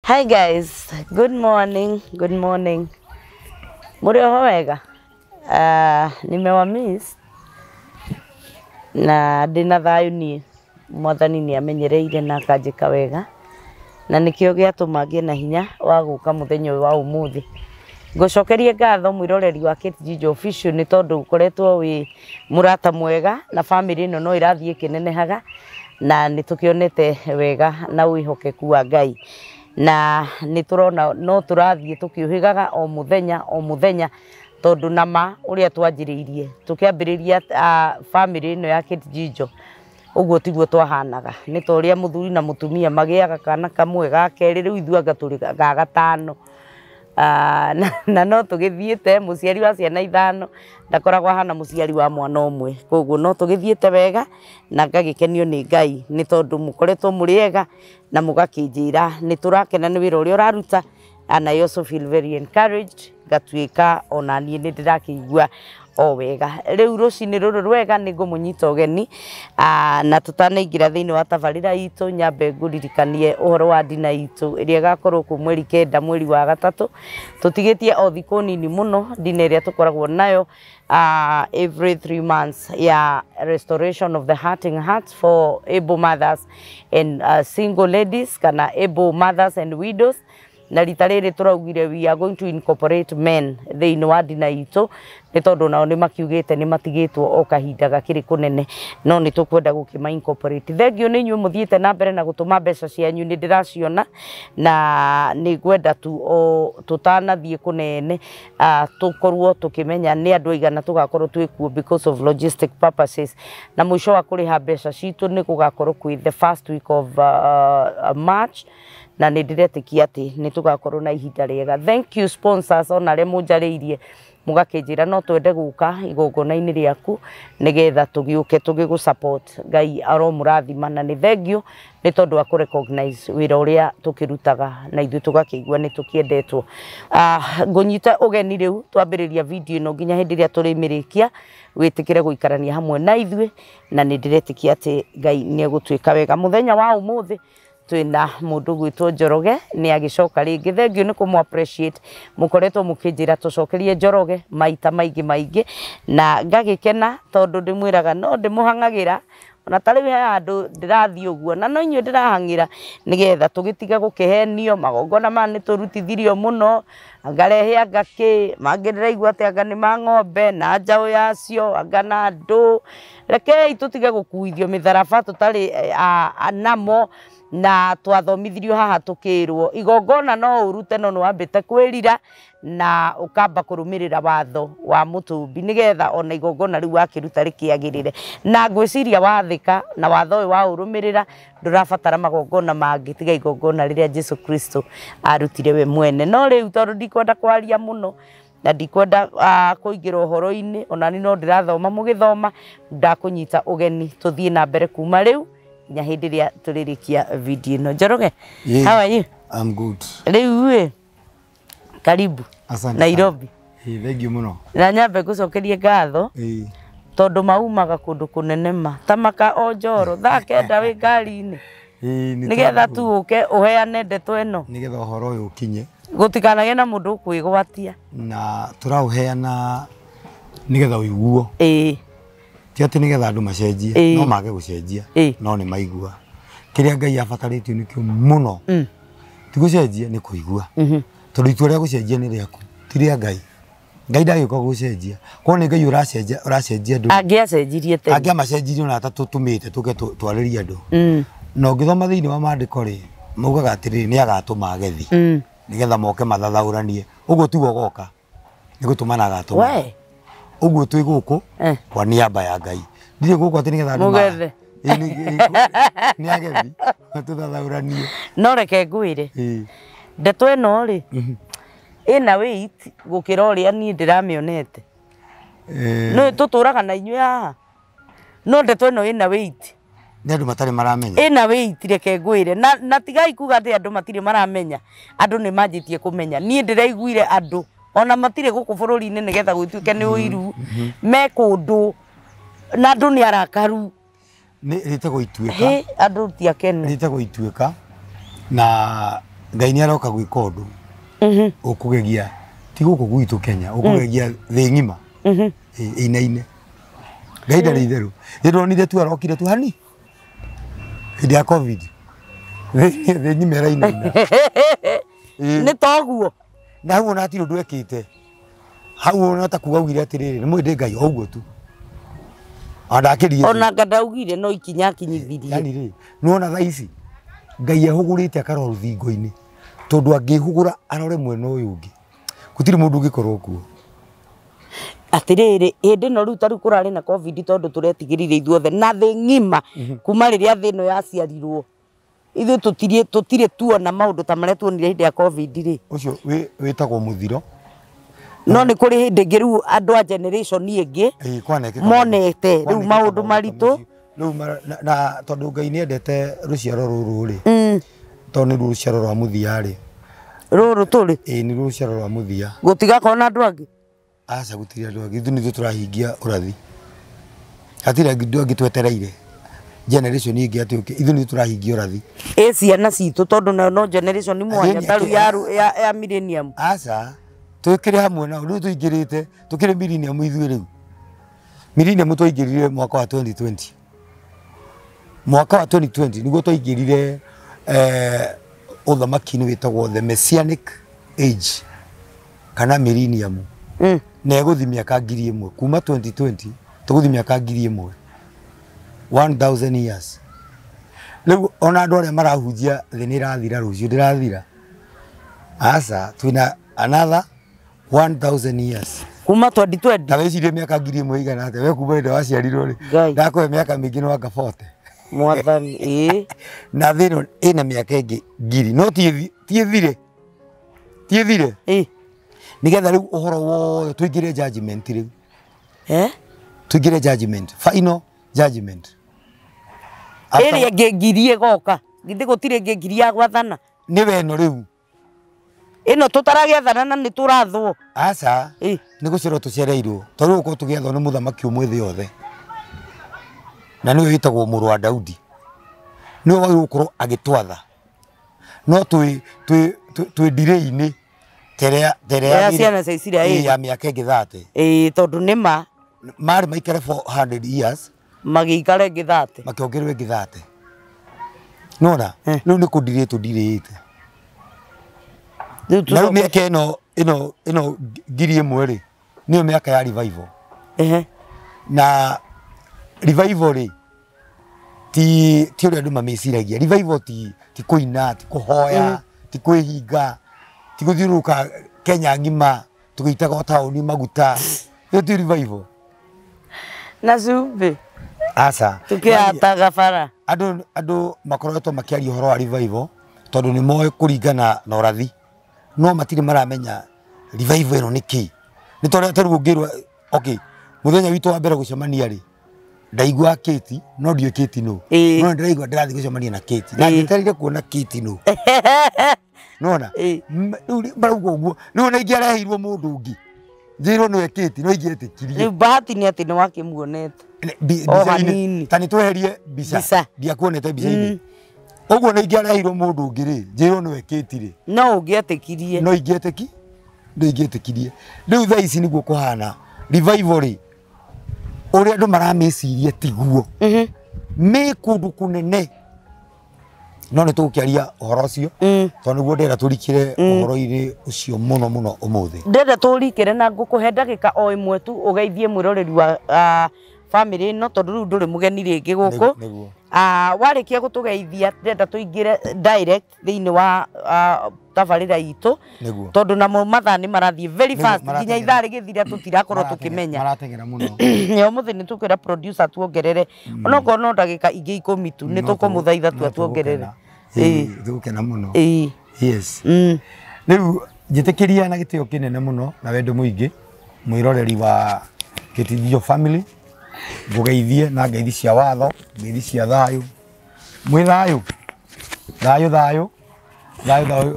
Hi guys, good morning, good morning. Mũrĩ oho wega? Nimewamiss na ndĩna thayũ niĩ. Mwathani nĩ amenyereire na akanjĩka wega na nĩkĩo gĩatũma ngĩe na hinya wa gũka mũthenya ũyũ wa ũmũthĩ. Ngũcokerie ngatho mwĩroreri wa Kate Njijo Official nĩ tondũ ũkoretwo wĩ mũrata mwega na family ĩno no ĩrathiĩ ĩkĩnenehaga na nĩ tũkĩonete wega na wĩhokeku wa Ngai na nĩ tũrona no tũrathiĩ tũkĩũhĩgaga o mũthenya o mũthenya tondũ nama ũrĩa twanjĩrĩirie tũkĩambĩrĩria family ĩno ya Kate Njijo ũguo tiguo twahanaga nĩ ta ũrĩa mũthuri na mũtumia magĩaga kana kamwe ga kerĩ rĩu ithuĩ anga tũrĩ ga gatano. Na no tũgĩthiĩte mũciari wa ciana ithano ndakoragwo ahana mũciari wa mwana ũmwe koguo no tũgĩthiĩte wega na ngagĩkenio nĩ Ngai nĩ tondũ mũkoretwo mũrĩ ega na mũgakĩnjĩra nĩ tũrakena nĩ wĩra ũrĩa ũraruta and I also feel very encouraged ngatuĩka ona niĩ nĩ ndĩrakĩigua o wega. Rĩu rũcinĩ rũrũ rwega nĩ ngũmũnyita ũgeni na tũtanaingĩra thĩinĩ wa tabarĩra itũ nyambe ngũririkanie ũhoro wa ndina itũ ĩrĩa ĩgakorwo kũu mweri 9 mweri wa 3 tũtigĩtie o thikũ nini mũno ndina ĩrĩa tũkoragwo nayo every 3 months ya restoration of the hurting hearts for able mothers and single ladies kana able mothers and widows. Na rita rĩrĩ tũraugire we are going to incorporate men thĩinĩ wa ndina itũ nĩ tondũ nao nĩ makiugĩte nĩ matigĩtwo o kahinda gakĩrĩ kũnene no nĩ tũkwenda gũkĩma incorporate. Thengiũ nĩ inyuĩ mũthiĩte na mbere na gũtũma mbeca cianyu nĩ ndĩraciona na nĩ ngwenda tu o tũtanathiĩ kũnene tũkorwo tũkĩmenya nĩ andũ aigana tũgakorwo twĩ kuo because of logistic purposes na mũico wa kũrĩha mbeca citũ nĩ gũgakorwo kwĩ the first week of March na nĩ ndĩretĩkia atĩ nĩ tũgakorwo na ihinda rĩega. Thank you sponsors ona arĩa mũnjarĩirie mũgakĩnjĩra no twende gũka igongona-inĩ rĩaku nĩgetha tũgĩũke tũgĩgũ support. Ngai aromũrathima na nĩ thengiũ nĩ tondũ wa kũ recognize wĩra ũrĩa tũkĩrutaga na ithuĩ tũgakĩigua nĩ tũkĩendetwo. Ngũnyita ũgeni rĩu twambĩrĩria video ĩno nginya hĩndĩ ĩrĩa tũrĩmĩrĩkia wĩtĩkĩre gũikarania hamwe na ithuĩ na nĩ ndĩretĩkia atĩ Ngai nĩ egũtuĩka wega. Mũthenya wa ũmũthĩ twĩna mũndũ gwĩtwo Njoroge nĩ agĩcoka rĩngĩ. Thengiũ nĩ kũmũ appreciate mũkoretwo mũkĩnjĩra tũcokerie Njoroge maita maingĩ maingĩ na ngagĩkena tondũ ndĩmwĩraga no ndĩmũhang'agĩra ona ta rĩu he handũ ndĩrathiĩ ũguo na no inyuĩ ndĩrahang'ĩra nĩgetha tũgĩtige gũkĩhenio magongona maya nĩ tũrutithirio mũno anga rehe anga kĩ mangĩ ndĩraigua atĩ anga nĩ ma ng'ombe na njaũ yacio anga na andũ. Rekei tũtige gũkuithio mĩtharaba tũtarĩ namo na twathomithirio haha tũkĩrwo igongona no ũrute no nĩ wambĩte kwĩrira na ũkamba kũrũmĩrĩra watho wa mũtũmbi nĩgetha ona igongona rĩu wakĩruta rĩkĩagĩrĩre na ngwĩciria wathĩka na watho ũyũ wa ũrũmĩrĩra ndũrabatara magongona mangĩ tiga igongona rĩrĩa Jesu Kristo arutire we mwene. No rĩu tondũ ndikwenda kwaria mũno na ndikwenda kũingĩra ũhoro-inĩ ona niĩ no ndĩrathoma mũgĩthoma ndakũnyita ũgeni tũthiĩ na mbere kuma rĩu nginya hĩndĩ ĩrĩa tũrĩrĩkia video ĩno. Njoroge, Yeah. how are you? I'm good. Rĩu ĩ karibu Asante. Nairobi. Sana. Thank you mũno. Na nyambe ngũcokerie ngatho tondũ maumaga kũndũ kũnene ma tamaka o njoro thaa 9 wĩ ngari-inĩ nĩgetha tu ũke ũheane ndeto ĩno nĩgetha ũhoro ũyũ ũkinye gũtikanagĩe na mũndũ ũkwĩgwatia na tũraũheana nĩgetha ũiguo ti atĩ nĩgetha andũ macenjie no mage gũcenjia no nĩ maigua kĩrĩa Ngai abatarĩtio nĩkĩo mũno ti gũcenjia nĩ kũigua tondũ itua rĩa gũcenjia nĩ rĩaku ti rĩa Ngai. Ngai ndagĩũka gũcenjia korwo nĩ Ngai ũracenjia ũracenjia andũ angĩacenjirie tene angĩamacenjirie ona atatũtũmĩte tũke twarĩrie andũ na ũngĩthoma thĩinĩ wa maandĩko rĩ maugaga atĩrĩrĩ nĩ agatũma agethi nĩgetha moke mathathaũranie ũguo tiguo goka nĩ gũtũmana agatũma ũguo twĩ gũkũ kwa niaba ya Ngai ndirĩ gũkũ atĩ nĩgetha andũ mũgethe nĩ agethi tũthathaũranie. No reke ngwĩre ndeto ĩno rĩ ĩna weight gũkĩra ũrĩa niĩ ndĩramĩonete nĩ tũtũraga na inyuĩ haha no ndeto ĩno ĩna weight nĩ andũ matarĩ maramenya ĩna weight reke ngwĩre na tigai kuga atĩ andũ matirĩ maramenya andũ nĩ manjĩtie kũmenya niĩ ndĩraiguire andũ ona matirĩ gũkũ bũrũri-inĩ nĩgetha gwĩtuĩke nĩ ũiru me kũndũ na andũ nĩ arakaru nĩ rĩtagwo ituĩka andũ ti akenu rĩtagwo ituĩka na Ngai nĩ aroka gwĩka ũndũ ũkũgegia ti gũkũ gwitũ Kenya ũkũgegia thĩ ng'ima ĩinaine. Ngai ndarĩ itherũ. Nĩndonire tu arokire tu hani hĩndĩ ya COVID thĩ ng'ima ĩrainaina. Nĩ toguo na hau ona hatirĩ ũndũ ekĩte hau ona ta kuga augire atĩrĩrĩ nĩ mwĩndĩ Ngai o ũguo tu ona ndakĩrie ona anga ndaugire no ikinya akinyithirie. Yani rĩ nĩwona thaa ici Ngai ehũgũrĩte akarora rũthingo-inĩ tondũ angĩhũgũra arore mwena ũyũ ũngĩ gũtirĩ mũndũ ũngĩkorwo kuo. Atĩrĩrĩ hĩndĩ ĩno rĩu ta rĩu kũrarĩ na COVID tondũ tũretigĩrire ithuothe na thĩ ng'ima kuma rĩrĩa thĩ ĩno yaciarirwo ithuĩ tũtirĩ tuona maũndũ ta marĩa tuonire hĩndĩ ya COVID rĩ. Ũcio wĩtagwo mũthiro. No nĩ kũrĩ hĩndĩ ĩngĩ rĩu andũ a generation ĩngĩ monete rĩu maũndũ maritũ rĩu na tondũ Ngai nĩendete rũciaro rũrũ rĩ tondũ nĩ rũciaro rwa mũthia rĩ rũrũ tũrĩ ĩĩ nĩ rũciaro rwa mũthia gũtigakorwo na andũ angĩ. Aca gũtirĩ andũ angĩ ithuĩ nithuĩ tũrahingia ũrathi hatirĩ andũ angĩ twetereire generation ĩngĩ atĩ ũke ithuĩ nithuĩ tũrahingia ũrathi. Ĩ ciana citũ tondũ nayo no generation mwanya ta rĩu ya millennium. Aca tũkĩrĩ hamwe nao rĩu tũingĩrĩte tũkĩrĩ millennium ithuĩ rĩu millennium twaingĩrire mwaka wa 2020 mwaka wa 2020 nĩguo twaingĩrire ũthamaki-inĩ wĩtagwo the messianic age kana millennium. Na ĩgũthiĩ mĩaka 1000 kuma 2020 tũgũthiĩ mĩaka 1000 1000 years. Rĩu ona andũ arĩa marahunjia thĩ nĩ ĩrathira rũciũ ndĩrathira. Aca twĩna another 1000 years kuma 2020. Ta wĩcirie mĩaka 1000 ĩigana atĩa we kuma hĩndĩ waciarirwo rĩ ndakũhe mĩaka mĩingĩ no anga 40 mwathani ĩĩ na thĩ ĩno ĩna mĩaka ĩngĩ 1000 no ti ĩthire ti ĩthire ĩĩ nĩgetha rĩu ũhoro wothe tũingĩre judgment rĩu tũingĩre judgment final judgment ĩrĩa ĩngĩ 1000 ĩgoka githĩ gũtirĩ ĩngĩ 1000 ya gwathana nĩ weno rĩu ĩno tũtaragĩathana na nĩ tũrathwo. Aca nĩ gũcererwo tũcereirwo tondũ rĩu gũkorwo tũgĩathwo nĩ mũthamaki ũmwe thĩ yothe na nĩwe wĩtagwo mũrũ wa Daudi nĩwe wagĩrĩirwo gũkorwo agĩtwatha no twĩ delay-inĩ tere ciana cia Isiraeli ya mĩaka ĩngĩ 30 ĩĩ tondũ nĩ ma marĩ maikare 400 years magĩikara ĩngĩ 30 makĩongererwo ĩngĩ 30 nona rĩu nĩ kũndirĩ tũndirĩte na rĩu mĩaka ĩno ĩno 1000 rĩ nĩyo mĩaka ya revival. Na revival rĩ ti ũrĩa andũ mamĩciragia. Revival ti kũina ti kũhoya ti kwĩhinga ti gũthiũrũrũka Kenya ng'ima tũgĩitaga taũni maguta ĩyo ti revival na cumbĩ. Aca tũkĩhataga bara andũ makoretwo makĩaria ũhoro wa revival tondũ nĩ moĩ kũringana na ũrathi no matirĩ maramenya revival ĩno nĩ kĩĩ. Nĩ tondũ ta rĩu ũngĩrwo okay mũthenya witũ wa mbere gũcemania rĩ ndaigua Kate no ndiũĩ Kate nũ no ndĩraigua ndĩrathiĩ gũcemania na Kate na njetereire kuona Kate nũ nona rĩu marauga ũguo rĩu ona ingĩareheirwo mũndũ ũngĩ njĩrwo nĩwe Kate no ingĩetĩkirie. Rĩu bahati nĩ atĩ nĩ wakĩmuonete o hanini ta nĩ tweherie mbica ndiakuonete mbica-inĩ ũguo nĩ ingĩareheirwo mũndũ ũngĩ rĩ njĩrwo nĩwe Kate rĩ no ũngĩetĩkirie no ingĩetĩkirie. Rĩu thaa ici nĩguo kũhana revival rĩ ũrĩa andũ maramĩciria tiguo nĩ kũndũ kũnene no nĩ tũgũkĩaria ũhoro ũcio tondũ nĩguo ndĩrenda tũrikĩre ũhoro-inĩ ũcio mũno mũno ũmũthĩ. Ndĩrenda tũrikĩre na ngũkũhe ndagĩka o ĩmwe tu ũgeithie mwĩroreri wa family ĩno tondũ rĩu ndũrĩ mũgeni rĩngĩ gũkũ. Warĩkia gũtũgeithia ndĩrenda tũingĩre direct thĩinĩ wa tabarĩra itũ tondũ namo mathaa nĩ marathiĩ very fast nginya ithaa rĩgĩthira tũtirakorwo tũkĩmenya marateng'era mũno. Ũmũthĩ nĩ tũkwĩra producer tuongerere onokorwo no ndagĩka ingĩ 10 tu nĩ tũkũmũthaitha tu atuongerere. Tũgũkena mũno. Yes. Rĩu njĩtĩkĩria na gĩtĩo kĩnene mũno na wendo mũingĩ mwĩroreri wa Kate family ngũgeithie na ngeithi cia watho ngeithi cia thayũ mwĩ thayũ thayũ thayũ thayũ thayũ.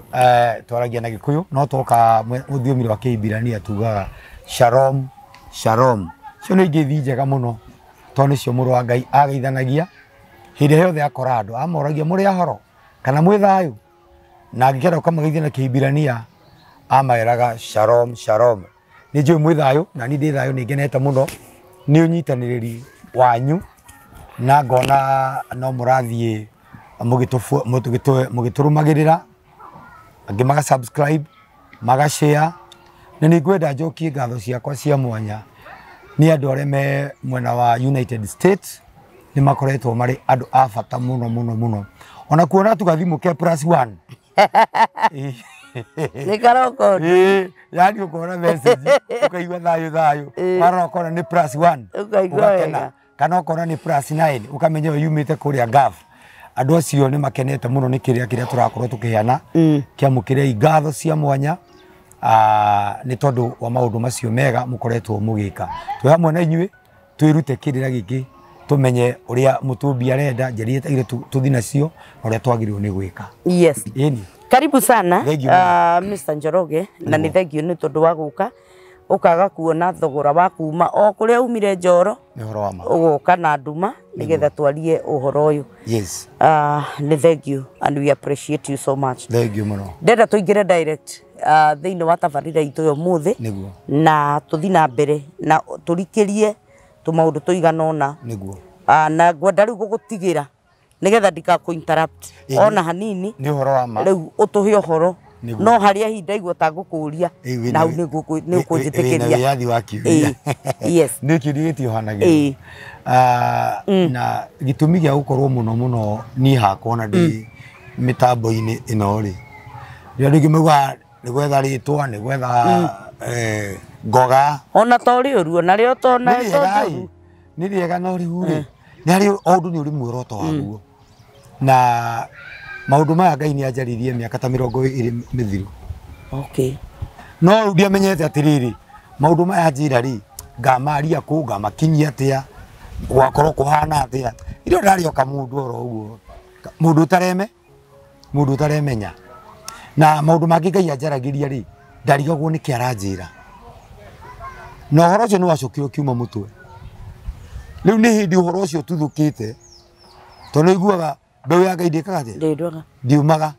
Twaragia na Gĩkũyũ no twoka rũthiomi rwa Kĩhibirania tugaga shalom shalom. Icio nĩ ngeithi njega mũno tondũ nĩcio mũrũ wa Ngai ageithanagia hĩndĩ yothe akora andũ amoragia mũrĩ ahoro kana mwĩ thayũ. Na angĩkenda ũkamageithia na Kĩhibirania amaeraga shalom shalom. Nĩ njũĩ mwĩ thayũ na niĩ ndĩ thayũ, nĩ ngenete mũno nĩ ũnyitanĩrĩri wanyu na ngona no mũrathiĩ mũgĩtũrũmagĩrĩra, angĩ maga subscribe, maga share, na nĩ ngwenda njokie ngatho ciakwa cia mwanya nĩ andũ arĩa me mwena wa United States. Nĩ makoretwo marĩ andũ a bata mũno mũno mũno, ona kuona tu gathimũ ke +1 nĩ karoko yani ũkona message ũkaigua thayũ thayũ, warora ũkona nĩ +1 ũgakena, kana ũkona nĩ +9 ũkamenya ũyũ yumĩte kũrĩa Gulf. Andũ acio nĩ makenete mũno nĩ kĩrĩa kĩrĩa tũrakorwo tũkĩheana. Kĩamũkĩrei ngatho cia mwanya nĩ tondũ wa maũndũ macio mega mũkoretwo mũgĩka. Twĩ hamwe na inyuĩ twĩrute kĩrĩra gĩkĩ, tũmenye ũrĩa mũtũmbi arenda, njĩra iria tagĩrĩire tũthiĩ nacio na ũrĩa twagĩrĩirwo nĩ gwĩka. Yes. Ĩni. Karibu sana Thank you mũno. Mr. Njoroge, na nĩ thank you nĩ tondũ wa gũka ũkaga kuona thogora wa kuma o kũrĩa umire Njoro Nĩ ũhoro wa ma. ũgoka na nduma nĩgetha twarie ũhoro ũyũ. Yes. Nĩ thank you and we appreciate you so much. Thank you mũno. Ndenda tũingĩre direct thĩinĩ wa tabarĩra itũ ya ũmũthĩ Nĩguo. na tũthiĩ na mbere na tũrikĩrie tũmaũndũ tũigana ũna. Nĩguo. Na ngwenda rĩu gũgũtigĩra nĩgetha ndikakũ interrupt ona hanini. Nĩ ũhoro wa ma. Rĩu ũtũhe ũhoro Nĩguo. no harĩa hihi ndaigua ta ngũkũria na hau nĩ ũkũnjĩtĩkĩria. Wĩna wĩyathi wa kĩũria. Yes. Nĩ kĩũria gĩtiohanagĩrwo. Na gĩtũmi gĩa gũkorwo mũno mũno niĩ hakwa ona ndĩ mĩtambo-inĩ ĩno rĩ, rĩrĩa andũ aingĩ maugaga nĩ gwetha rĩtwa, nĩ gwetha ngoga. Ona to rĩũru, ona rĩo to na Nĩ to rĩega njũru. Nĩ rĩega no rĩu rĩ, nĩ harĩ o ũndũ nĩ ũrĩ muoroto waguo. Na maũndũ maya Ngai nĩ anjaririe mĩaka ta 20 mĩthiru. Okay. No rĩu ndiamenyete atĩrĩrĩ, maũndũ maya njĩra rĩ, ngamaria kũ, ngamakinyia atĩa, gwakorwo kũhana atĩa. Irio ndarĩ o kamũndũ oro ũguo, mũndũ ũtareme, mũndũ ũtaremenya. Na maũndũ mangĩ Ngai anjaragĩria rĩ, ndarigagwo nĩkĩ aranjĩra. Na ũhoro ũcio nĩ wacokire ũkiuma mũtwe. Rĩu nĩ hĩndĩ ũhoro ũcio ũtuthũkĩte, tondũ nĩ ũiguaga mbeũ ya Ngai ndĩkaga atĩa? Ndĩndwaga. Ndiumaga.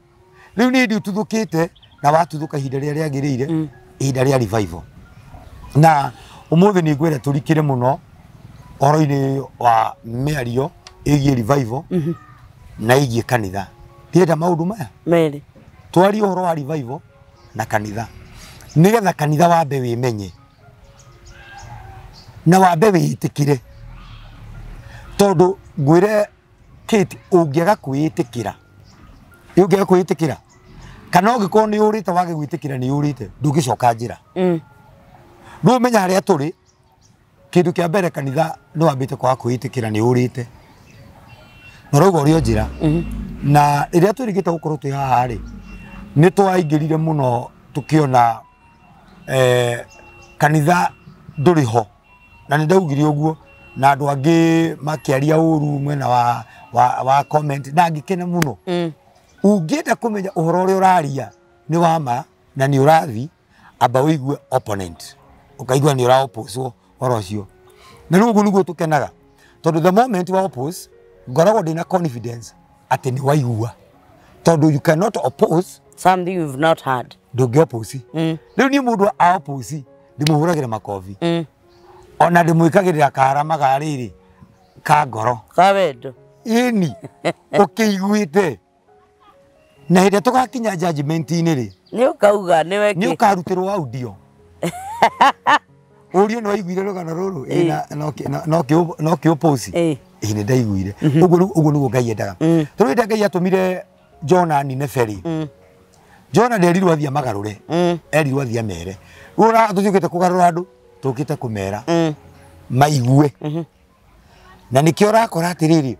Rĩu nĩ hĩndĩ ũtuthũkĩte na watuthũka ihinda rĩrĩa rĩagĩrĩire, ihinda rĩa revival. Na ũmũthĩ nĩ ngwenda tũrikĩre mũno ũhoro-inĩ wa mĩario ĩgiĩ revival na ĩgiĩ kanitha. Ndĩrenda maũndũ maya merĩ. Twarie ũhoro wa revival na kanitha, nĩgetha kanitha wambe wĩmenye na wambe wĩĩtĩkĩre, tondũ ngwĩre Kate, ũngĩaga kwĩĩtĩkĩra, ũngĩaga kwĩĩtĩkĩra kana ũngĩkorwo nĩ ũrĩte wage gwĩtĩkĩra nĩ ũrĩte, ndũngĩcoka njĩra. Ndũmenya harĩa tũrĩ. Kĩndũ kĩa mbere kanitha nĩ wambĩte kwaga kwĩĩtĩkĩra nĩ ũrĩte, na ũrauga ũrĩ o njĩra. Na rĩrĩa twĩrĩgĩte gũkorwo twĩ haha rĩ, nĩ twaingĩrire mũno tũkĩona kanitha ndũrĩ ho, na nĩ ndaugire ũguo na andũ angĩ makĩaria ũru mwena wa comment, na ngĩkena mũno. Ũngĩenda kũmenya ũhoro ũrĩa ũraria nĩ wa ma na nĩ ũrathi, amba ũigue opponent, ũkaigua nĩ ũra oppose ũhoro ũcio. Na rĩu ũguo nĩguo tũkenaga, tondũ the moment wa oppose ngoragwo ndĩna confidence atĩ nĩ waigua, tondũ you cannot oppose something you've not heard. Ndũngĩ oppose. Rĩu niĩ mũndũ a oppose ndĩmũhũragĩra makobi, ona ndĩmwĩkagĩrĩra karama ga rĩrĩ ka ngoro ka wendo. Ĩni ũkĩiguĩte. Na hĩndĩ ĩrĩa tũgakinya judgment-inĩ rĩ, nĩ ũkauga nĩ wekĩ. Nĩ ũkarutĩrwo audio. Ũrio nĩ waiguire rũgano rũrũ? Ĩ, no kĩ oppose. Ĩ, nĩ ndaiguire. Ũguo nĩguo Ngai endaga. Tondũ hĩndĩ ĩrĩa Ngai atũmire Jona Nineve rĩ, Jona nderirwo athiĩ amagarũre, erirwo athiĩ amere. Rĩu ona tũtiũkĩte kũgarũra andũ, tũkĩte kũmera maigue. Na nĩkĩo ũrakora atĩrĩrĩ,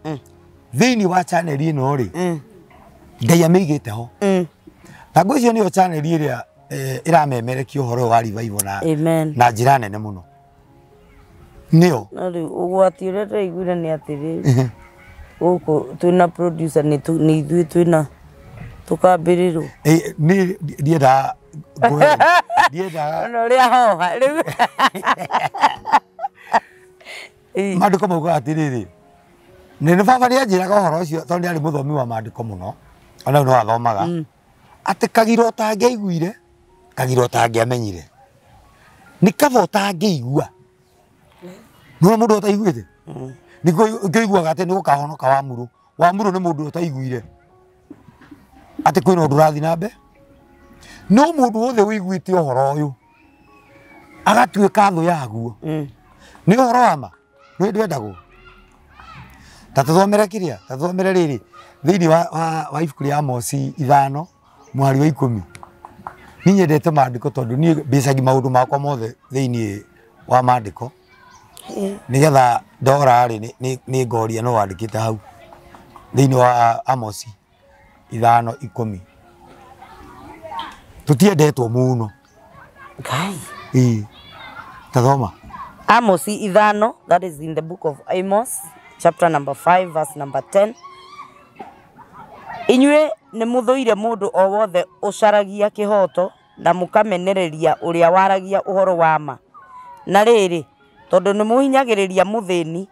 thĩinĩ wa channel ĩno rĩ, Ngai amĩigĩte ho. Na ngwĩciria nĩyo channel ĩrĩa ĩramemerekia ũhoro wa revival na njĩra nene mũno. Nĩyo. No rĩu ũgwati ũrĩa ndĩraiguire nĩ atĩrĩrĩ, gũkũ twĩna producer nĩ ithuĩ twĩna tũkambĩrĩrwo. Niĩ ndiendaga ngũhe, ndiendaga. Ona ũrĩa hoha rĩu. Maandĩko maugaga atĩrĩrĩ, nĩ baba nĩ anjĩraga ũhoro ũcio tondũ nĩ arĩ mũthomi wa maandĩko mũno, ona rĩu no athomaga. Atĩ kagira ũtangĩaiguire, kagira ũtangĩamenyire. Nĩ kaba ũtangĩigua. Nĩwona mũndũ ũtaiguĩte? Nĩkĩo ũiguaga atĩ nĩ gũkahonoka Wamurũ. Wamurũ nĩ mũndũ ũtaiguire atĩ kwĩna ũndũ ũrathiĩ na mbere. No mũndũ wothe ũiguĩte ũhoro ũyũ agatuĩka thũ yaguo. Nĩ ũhoro wa ma, nĩ ndwendagwo. Ta tũthomere kĩrĩa, ta tũthomere rĩrĩ thĩinĩ wa ibuku rĩa Amosi 5 mũhari wa 10. Niĩ nyendete maandĩko tondũ niĩ mbĩcagia maũndũ makwa mothe thĩinĩ wa maandĩko. Nĩgetha ndora rĩ nĩ ngoria no wandĩkĩte hau thĩinĩ wa Amosi 5:10. Tũtiendetwo mũno. Ngai. Ĩĩ. Tathoma. Amosi 5, that is in the book of Amos, chapter number 5, verse number 10. Inyuĩ nĩ mũthũire mũndũ o wothe ũcaragia kĩhooto na mũkamenereria ũrĩa waragia ũhoro wa ma. Na rĩrĩ, tondũ nĩ mũhinyagĩrĩria mũthĩni,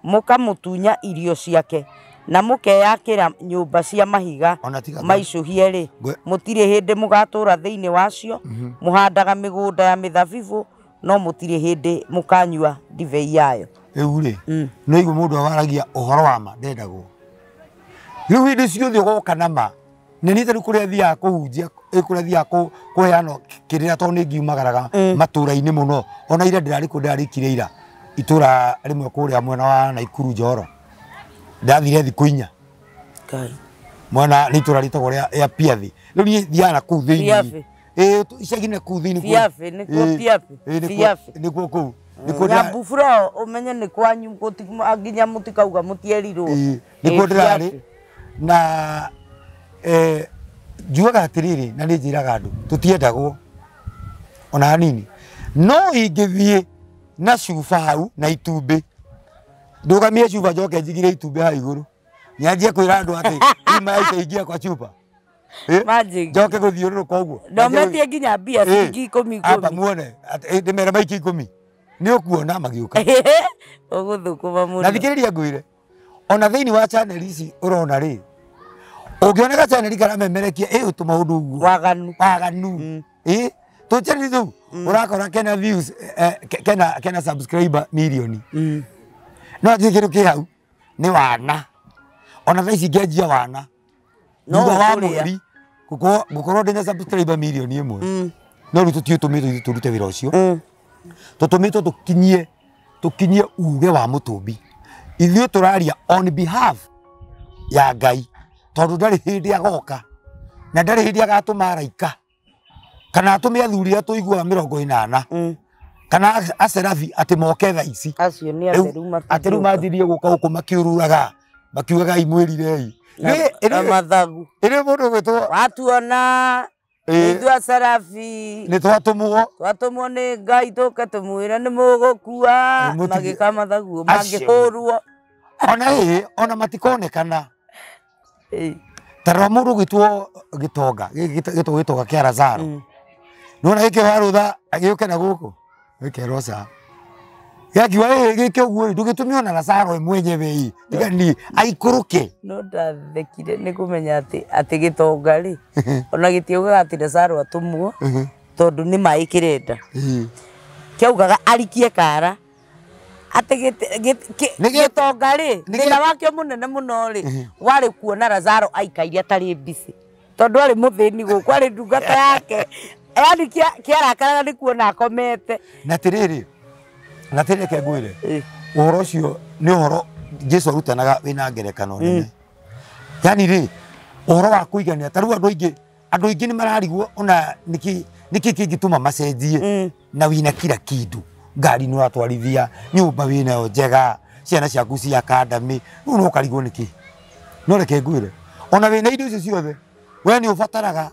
mũkamũtunya irio ciake, na mũkeyakĩra nyũmba cia mahiga maicũhie rĩ, mũtirĩ hĩndĩ mũgatũũra thĩinĩ wacio, mũhandaga mĩgũnda ya mĩthabibũ, no mũtirĩ hĩndĩ mũkanyua ndibei yayo. Rĩu rĩ, no igua mũndũ waragia ũhoro wa ma ndendagwo. Rĩu hĩndĩ ciothe ũgoka na ma, na niĩ ta rĩu kũrĩa thiaga kũhunjia, kũrĩa thiaga kũheana kĩrĩra tondũ nĩ ngiumagaraga matũũra-inĩ mũno. Ona ira ndĩrarĩ kũ ndĩrarĩkire ira itũũra rĩmwe kũrĩa mwena wa Naikuru Njoro. Ndathire thikũ 4. Ngai. Mwena nĩ itũũra rĩtagwo rĩa Piathi. Rĩu niĩ thiaga na kũu thĩinĩ. Ĩĩ icagi-inĩ kũu thĩinĩ. Piathi, nĩkuo Piathi. Piathi. Nĩkuo kũu. Nyambuburo ũmenye nĩ kwanyu nginya mũtikauga mũtierirwo. Nĩkuo ndĩrarĩ na njugaga atĩrĩrĩ na nĩ njĩraga andũ tũtiendagwo ona hanini. No ingĩthiĩ na cuba hau na itumbĩ, ndũgamie cuba njoke njigire itumbĩ hau igũrũ, nyanjie kwĩra andũ atĩ imaita kwa cuba. Njoke gũthiũrũrũka ũguo. No metie nginya mbia ciringi 10 10. Amba muone ndĩmere maikie 10. Nĩ ũkuona magĩũka. Ũgũthũkũma mũno. Na thikĩrĩria ngwĩre, ona thĩinĩ wa channel ici ũrona rĩ, ũngĩona channel karamemerekia ĩ tũmaũndũ ũguo. Waganu. Waganu. Ĩ tũ channel tũu ũrakora kena views, kena subscriber milioni. No atĩ kĩndũ kĩ hau nĩ wana. Ona thaa ici ngĩanjia wana. Thutha wa mweri ngũkorwo ndĩna subscriber milioni 1. No rĩu tũtiũtũmĩtwo ithuĩ tũrute wĩra ũcio. Tũtũmĩtwo tũkinyie uge wa mũtũmbi. Ithuĩ tũraria on behalf ya Ngai tondũ ndarĩ hĩndĩ agoka na ndarĩ hĩndĩ agatũma araika kana atũme athuri arĩa tũiguaga 80 kana acerabi atĩ moke thaa ici. Acio nĩ atheru matingĩũka. Atheru manjirie gũka gũkũ makĩũrũraga makiugaga imwĩrirei. Na mathagu. Ĩrĩ mũndũ ũgwĩtwo watuona ithuĩ acerabi nĩ twatũmwo. Twatũmwo nĩ Ngai tũke tũmwĩre nĩ mũgũkua, magĩka mathagu mangĩhũrwo. Ona ĩ ona matikonekana. Ta rora mũndũ ũgwĩtwo gĩtonga, gĩtonga kĩa Lazaro. Nĩwona gĩkĩ warũtha agĩũke na gũkũ gĩkerwo ca. Gĩakiuga ĩ gĩke ũguo ĩ ndũgĩtũme ona Lazaro we mwenyewe ĩ tiga niĩ aikũrũke. No ndathekire nĩ kũmenya atĩ gĩtonga rĩ ona gĩtiaugaga atĩ Lazaro atũmwo tondũ nĩ maĩ kĩrenda. Kĩaugaga arikie kara atĩ gĩtonga rĩ thĩna wakĩo mũnene mũno rĩ warĩ kuona Lazaro aikaire atarĩ busy tondũ arĩ mũthĩni gũkũ arĩ ndungata yake. Yaani kĩarakaraga nĩ kuona akomete. Na atĩrĩrĩ, na atĩrĩrĩ reke ngwĩre, ũhoro ũcio nĩ ũhoro Jesũ arutanaga wĩna ngerekano nene. Yaani rĩ, ũhoro wa kũiganĩra, ta rĩu andũ aingĩ nĩ mararigwo ona nĩkĩ kĩngĩtũma macenjie na wĩna kila kĩndũ. Ngari nĩ ũratwarithia, nyũmba wĩnayo njega, ciana ciaku cia academy, rĩu no ũkarigwo nĩkĩ. No reke ngwĩre, ona wĩna indo icio ciothe, we nĩ ũbataraga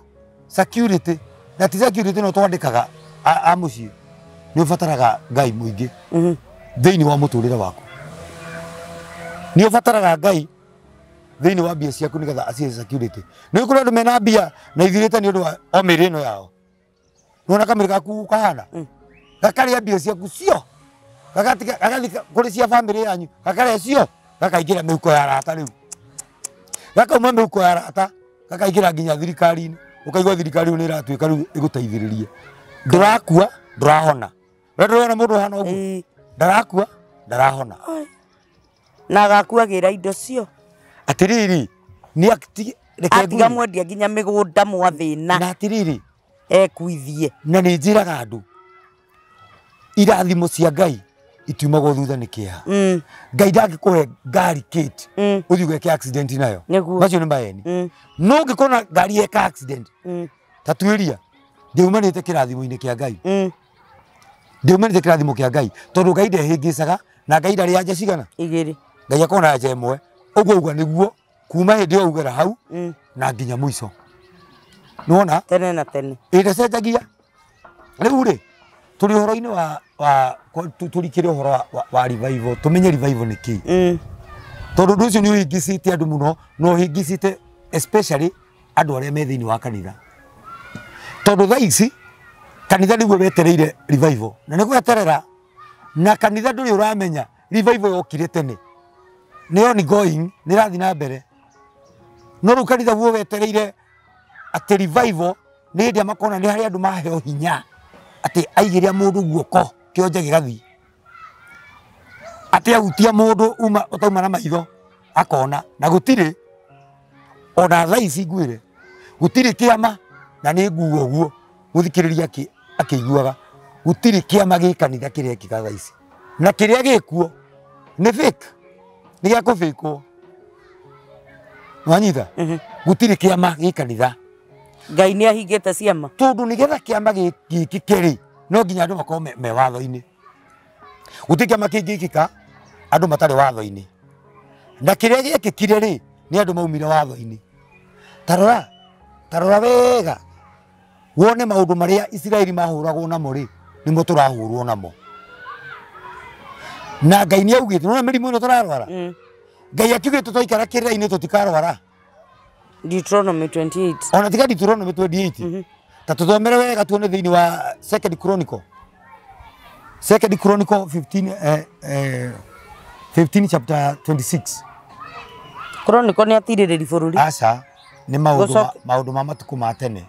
security, na ti security no twandĩkaga a mũciĩ. Nĩ ũbataraga Ngai mũingĩ thĩinĩ wa mũtũrĩre waku. Nĩ ũbataraga Ngai thĩinĩ wa mbia ciaku nĩgetha acihe security. Nĩ kũrĩ andũ mena mbia na ithirĩte nĩ ũndũ wa o mĩrĩ ĩno yao. Nĩwona kamĩrĩ gaku kahana? Gakarĩa mbia ciaku cio. Gagathika kũrĩ cia bamĩrĩ yanyu, gakarĩa cio, gakaingĩra mĩhuko ya arata rĩu. Gakauma mĩhuko ya arata, gakaingĩra nginya thirikari-inĩ. Ũkaigua thirikari rĩu nĩ ĩratuĩka rĩu ĩgũteithĩrĩrie. Ndũrakua, ndũrahona. We ndũrona mũndũ ũhana ũguo? Ndarakua, ndarahona. Na agakuagĩra indo cio. Atĩrĩrĩ, nĩ atiga mwendia nginya mĩgũnda mwathĩna. Na atĩrĩrĩ, ekuithie. Na nĩ njĩraga andũ irathimo cia Ngai itiumagwo thutha nĩ kĩeha. Ngai ndangĩkũhe ngari Kate ũthiĩ ũgeke accident nayo. Macio nĩ maeni. No ũngĩkona ngari yeka accident ta tuĩria ndĩumanĩte kĩrathimo-inĩ kĩa Ngai. Ndĩumanĩte kĩrathimo kĩa Ngai tondũ Ngai ndehĩngĩcaga na Ngai ndarĩ anja cigana? Igĩrĩ. Ngai akorwo na anja ĩmwe. Ũguo uga nĩguo kuma hĩndĩ ĩyo ugera hau na nginya mũico. Nĩwona? Tene na tene. Ĩndacenjagia. Rĩu rĩ tũrĩ ũhoro-inĩ wa tũrikĩre ũhoro wa revival, tũmenye revival nĩ kĩĩ. Tondũ ũndũ ũcio nĩ ũhĩngĩcĩte andũ mũno na ũhĩngĩcĩte especially andũ arĩa me thĩinĩ wa kanitha. Tondũ thaa ici kanitha nĩguo wetereire revival na nĩ gweterera na kanitha ndũrĩ ũramenya revival yokire tene. Nĩ ongoing, nĩ ĩrathiĩ na mbere. No rĩu kanitha guo wetereire atĩ revival nĩ hĩndĩ makona nĩ harĩa andũ maheo hinya atĩ aigĩrĩra mũndũ guoko kĩonje gĩgathiĩ, atĩ ahutia mũndũ uma ũtauma na maitho akona, na gũtirĩ ona thaa ici ngwĩre gũtirĩ kĩama na nĩ nguga ũguo gũthikĩrĩria akĩiguaga gũtirĩ kĩama gĩ kanitha kĩrekĩka thaa ici na kĩrĩa gĩkuo nĩ fake, nĩ gĩa kũbĩkwo. Nĩwanyita? Gũtirĩ kĩama gĩ kanitha. Ngai nĩ ahingĩte ciama. Tondũ nĩgetha kĩama gĩkĩke rĩ no nginya andũ makorwo me watho-inĩ. Gũtirĩ kĩama kĩngĩkĩka andũ matarĩ watho-inĩ. Na kĩrĩa gĩekĩkire rĩ nĩ andũ maumire watho-inĩ. Ta rora wega wone maũndũ marĩa Isiraeli mahũragwo namo rĩ nĩmo tũrahũrwo namo. Na Ngai nĩ augĩte, nĩwona mĩrimũ ĩno tũrarwara? Ngai akiugĩte twaikara kĩrĩra-inĩ tũtikarwara. Deuteronomy 28. Ona tiga Deuteronomy 28. Ta tuthomere wega tuone thĩinĩ wa Second Chronicle. Second Chronicle 15 chapter 26. Chronicle nĩ atirĩrĩri bũrũri. Aca, nĩ maũndũ ma matukũ ma tene.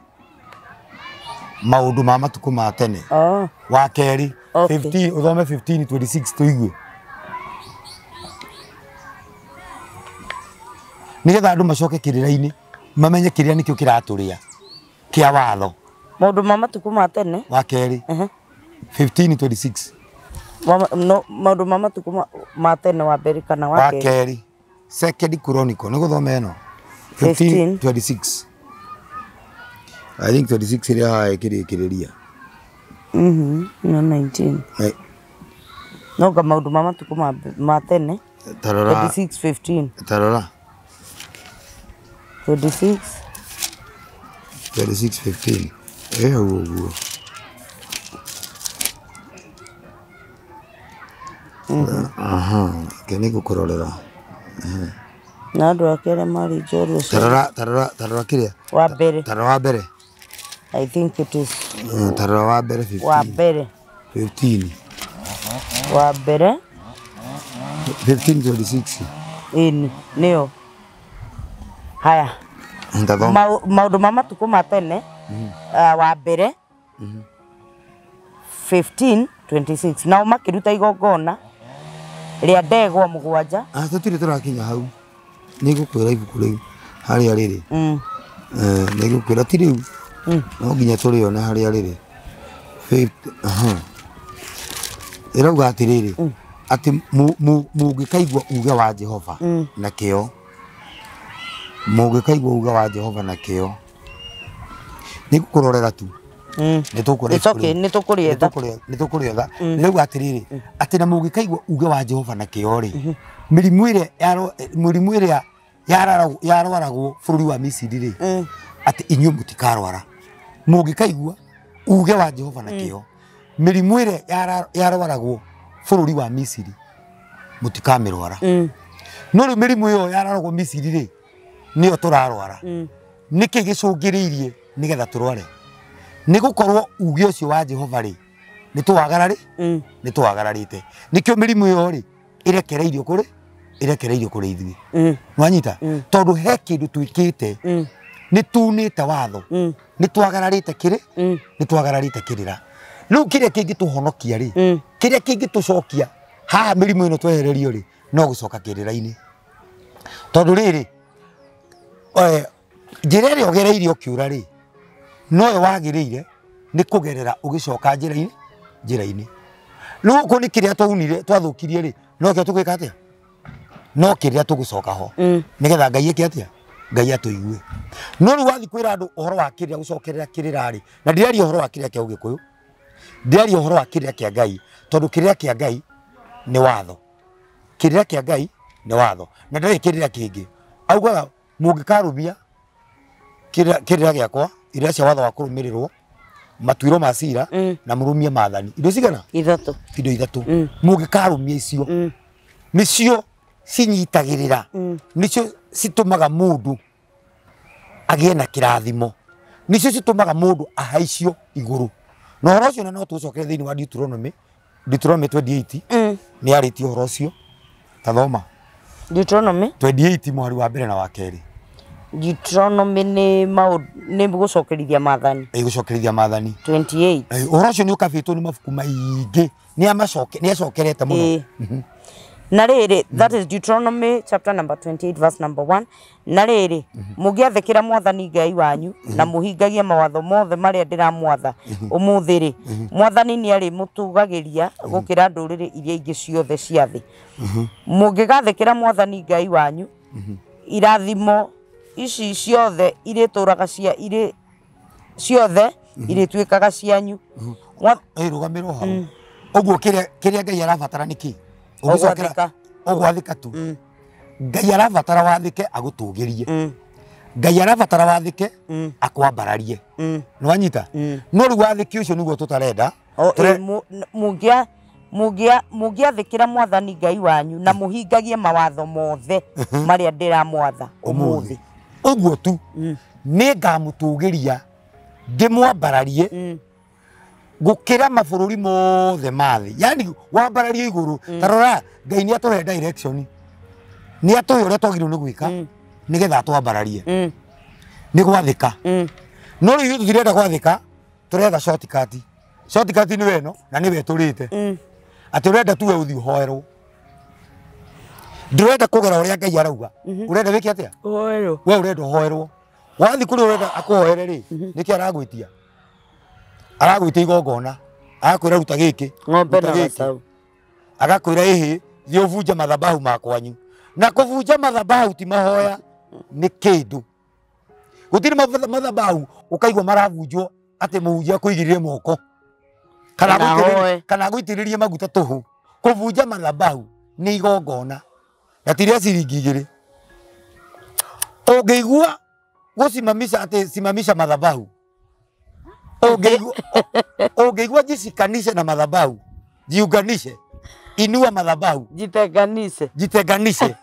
Maũndũ ma matukũ ma tene. Wa kerĩ 15 uthome 15:26 tuigue. Nĩgetha andũ macoke kĩrĩra-inĩ mamenye kĩrĩa nĩkĩo kĩratũrĩa kĩa watho. Maũndũ ma matukũ ma tene wa kerĩ 15:26. No maũndũ ma matukũ ma tene wa mbere kana wa kerĩ. Second Chronicle nĩ gũthoma ĩno 15:26. I think 26 ĩrĩa haha ĩkĩrĩkĩrĩria. No 19. No ga maũndũ ma matukũ ma tene 26:15. Tarora 26 36:15. Ũguo. Aha, kene gũkũrorera. Na andũ ake arĩa marĩ njorua. Tarora kĩrĩa? Wa mbere. Tarora wa mbere. I think it is. Tarora wa mbere 15. Wa mbere. 15. Wa mbere 15:26. Ĩni, nĩyo. Haya. Maũndũ ma matukũ ma tene wa mbere 15:26. Nao makĩruta igongona rĩa ndegwa mũgwanja. Tũtirĩ tũrakinya hau. Nĩ ngũkwĩra ibuku rĩu harĩa rĩrĩ. Nĩ ngũkwĩra ti rĩu. No nginya tũrĩone harĩa rĩrĩ. Ĩrauga atĩrĩrĩ atĩ mũngĩkaigua uge wa Jehova na kĩo. Mũngĩkaigua uge wa Jehova na kĩo. Nĩ ngũkũrorera tu. Nĩ tũkũrĩetha. Nĩrauga atĩrĩrĩ atĩ na mũngĩkaigua uge wa Jehova na kĩo rĩ mĩrimũ ĩrĩa yarwaragwo bũrũri wa Misiri rĩ atĩ inyuĩ mũtikarwara. Mũngĩkaigua uge wa Jehova na kĩo mĩrimũ ĩrĩa yarwaragwo bũrũri wa Misiri mũtikamĩrwara. No rĩu mĩrimũ ĩyo yarwaragwo Misiri rĩ nĩyo tũrarwara. Nĩkĩ gĩcũngĩrĩirie nĩgetha tũrware? Nĩ gũkorwo uge ũcio wa Jehova rĩ nĩ tũwagararĩte. Nĩkĩo mĩrimũ ĩyo rĩ ĩrekereirio kũrĩ ithuĩ. Nĩwanyita? Tondũ he kĩndũ twĩkĩte Nĩ tunĩte watho. Nĩ twagararĩte kĩrĩ? Nĩ twagararĩte kĩrĩra. Rĩu kĩrĩa kĩngĩtũhonokia rĩ, kĩrĩa kĩngĩtũcokia haha mĩrimũ ĩno twehererio rĩ, no gũcoka kĩrĩra-inĩ. Tondũ rĩrĩ, njĩra ĩrĩa ũgereirie ũkĩũra rĩ, noyo wagĩrĩire nĩ kũgerera ũgĩcoka njĩra-inĩ. Rĩu okorwo nĩ kĩrĩa twaunire twathũkirie rĩ, no kĩo tũgwĩka atĩa? No kĩrĩa tũgũcoka ho. Nĩgetha Ngai eke atĩa? Ngai atũigue. No rĩu wathiĩ kwĩra andũ ũhoro wa kĩrĩa gũcokerera kĩrĩra rĩ, na ndiraria ũhoro wa kĩrĩa kĩa Ũgĩkũyũ, ndiraria ũhoro wa kĩrĩra kĩa Ngai, tondũ kĩrĩra kĩa Ngai nĩ watho. Kĩrĩra kĩa Ngai nĩ watho. Na ndarĩ kĩrĩra kĩngĩ. Augaga mũngĩkarũmia kĩrĩra gĩakwa, iria cia watho wa kũrũmĩrĩrwo, matuĩro ma cira, na mũrũmie maathani. Indo cigana? Ithatũ. Indo ithatũ. Mũngĩkarũmia icio, nĩcio cinyitagĩrĩra, nĩcio citũmaga mũndũ agĩe na kĩrathimo, nĩcio citũmaga mũndũ ahaicio igũrũ. Na ũhoro ũcio no tũcokere thĩinĩ wa Deuteronomy, Deuteronomy 28, nĩ arĩtie ũhoro ũcio. Ta thoma. Deuteronomy 28 mũhari wa mbere na wa kerĩ. Deuteronomy nĩ gũcokerithia maathani. Gũcokerithia maathani. 28. Ũhoro ũcio nĩ ũkabĩtwo nĩ mabuku maingĩ, nĩ acokerete mũno. Na rĩrĩ, that is Deuteronomy chapter number 28 verse number 1. Na rĩrĩ, mũngĩathĩkĩra Mwathani Ngai wanyu na mũhingagie mawatho mothe marĩa ndĩramwatha ũmũthĩ rĩ, Mwathani nĩarĩmũtũgagĩria gũkĩra ndũrĩrĩ iria ingĩ ciothe cia thĩ. Mũngĩgathĩkĩra Mwathani Ngai wanyu, irathimo ici ciothe irĩtũraga cia irĩ ciothe irĩtuĩkaga cianyu. Rũgamĩrwo hau. Ũguo kĩrĩa Ngai arabatara nĩ kĩ? Ũgwathĩka. Ũgwathĩka tu. Ngai arabatara wathĩke agũtũgĩrie. Ngai arabatara wathĩke akwambararie. Nĩ wanyita? No rĩu wathĩki ũcio nĩguo tũtarenda. Mũngĩathĩkĩra Mwathani Ngai wanyu na mũhingagie mawatho mothe marĩa ndĩramwatha ũmũthĩ. Ũguo tu. Nĩ ngamũtũgĩria ndĩmwambararie gũkĩra mabũrũri mothe ma thĩ. Yaani wambarario igũrũ. Ta rora, Ngai nĩ atũhe direction. Nĩ atũhe ũrĩa twagĩrĩirwo nĩ gwĩka nĩgetha atwambararie. Nĩ gwathĩka. No rĩu ithuĩ tũtirenda gwathĩka, tũretha shortcut. Shortcut nĩ ĩno na nĩwe tũrĩte. Atĩ ũrenda tu we ũthiĩ ũhoerwo. Ndũrenda kũgera ũrĩa Ngai arauga. Ũrenda wĩke atĩa? Ũhoerwo. We ũrenda ũhoerwo. Wathiĩ kũrĩa ũrenda akũhoere rĩ, nĩkĩ aragwĩtia? Aragwĩtia igongona, agakwĩra ruta gĩkĩ, ng'ombe na gacaũ, agakwĩra ĩhĩ, thiĩ ũbunje mathabahu ma kwanyu. Na kũbunja mathabahu ti mahoya, nĩ kĩndũ. Gũtirĩ mathabahu ũkaigua marabunjwo atĩ mũhunjia akũigĩrĩre moko kana agũitĩrĩrie maguta tũhũ. Kũbunja mathabahu nĩ igongona na ti rĩa ciringi igĩrĩ. Ũngĩigua gũcimamisha atĩ simamisha mathabahu, ũngĩigua jishikanishe na madhabahu, jiunganishe, inua madhabahu, jitenganishe, jitenganishe,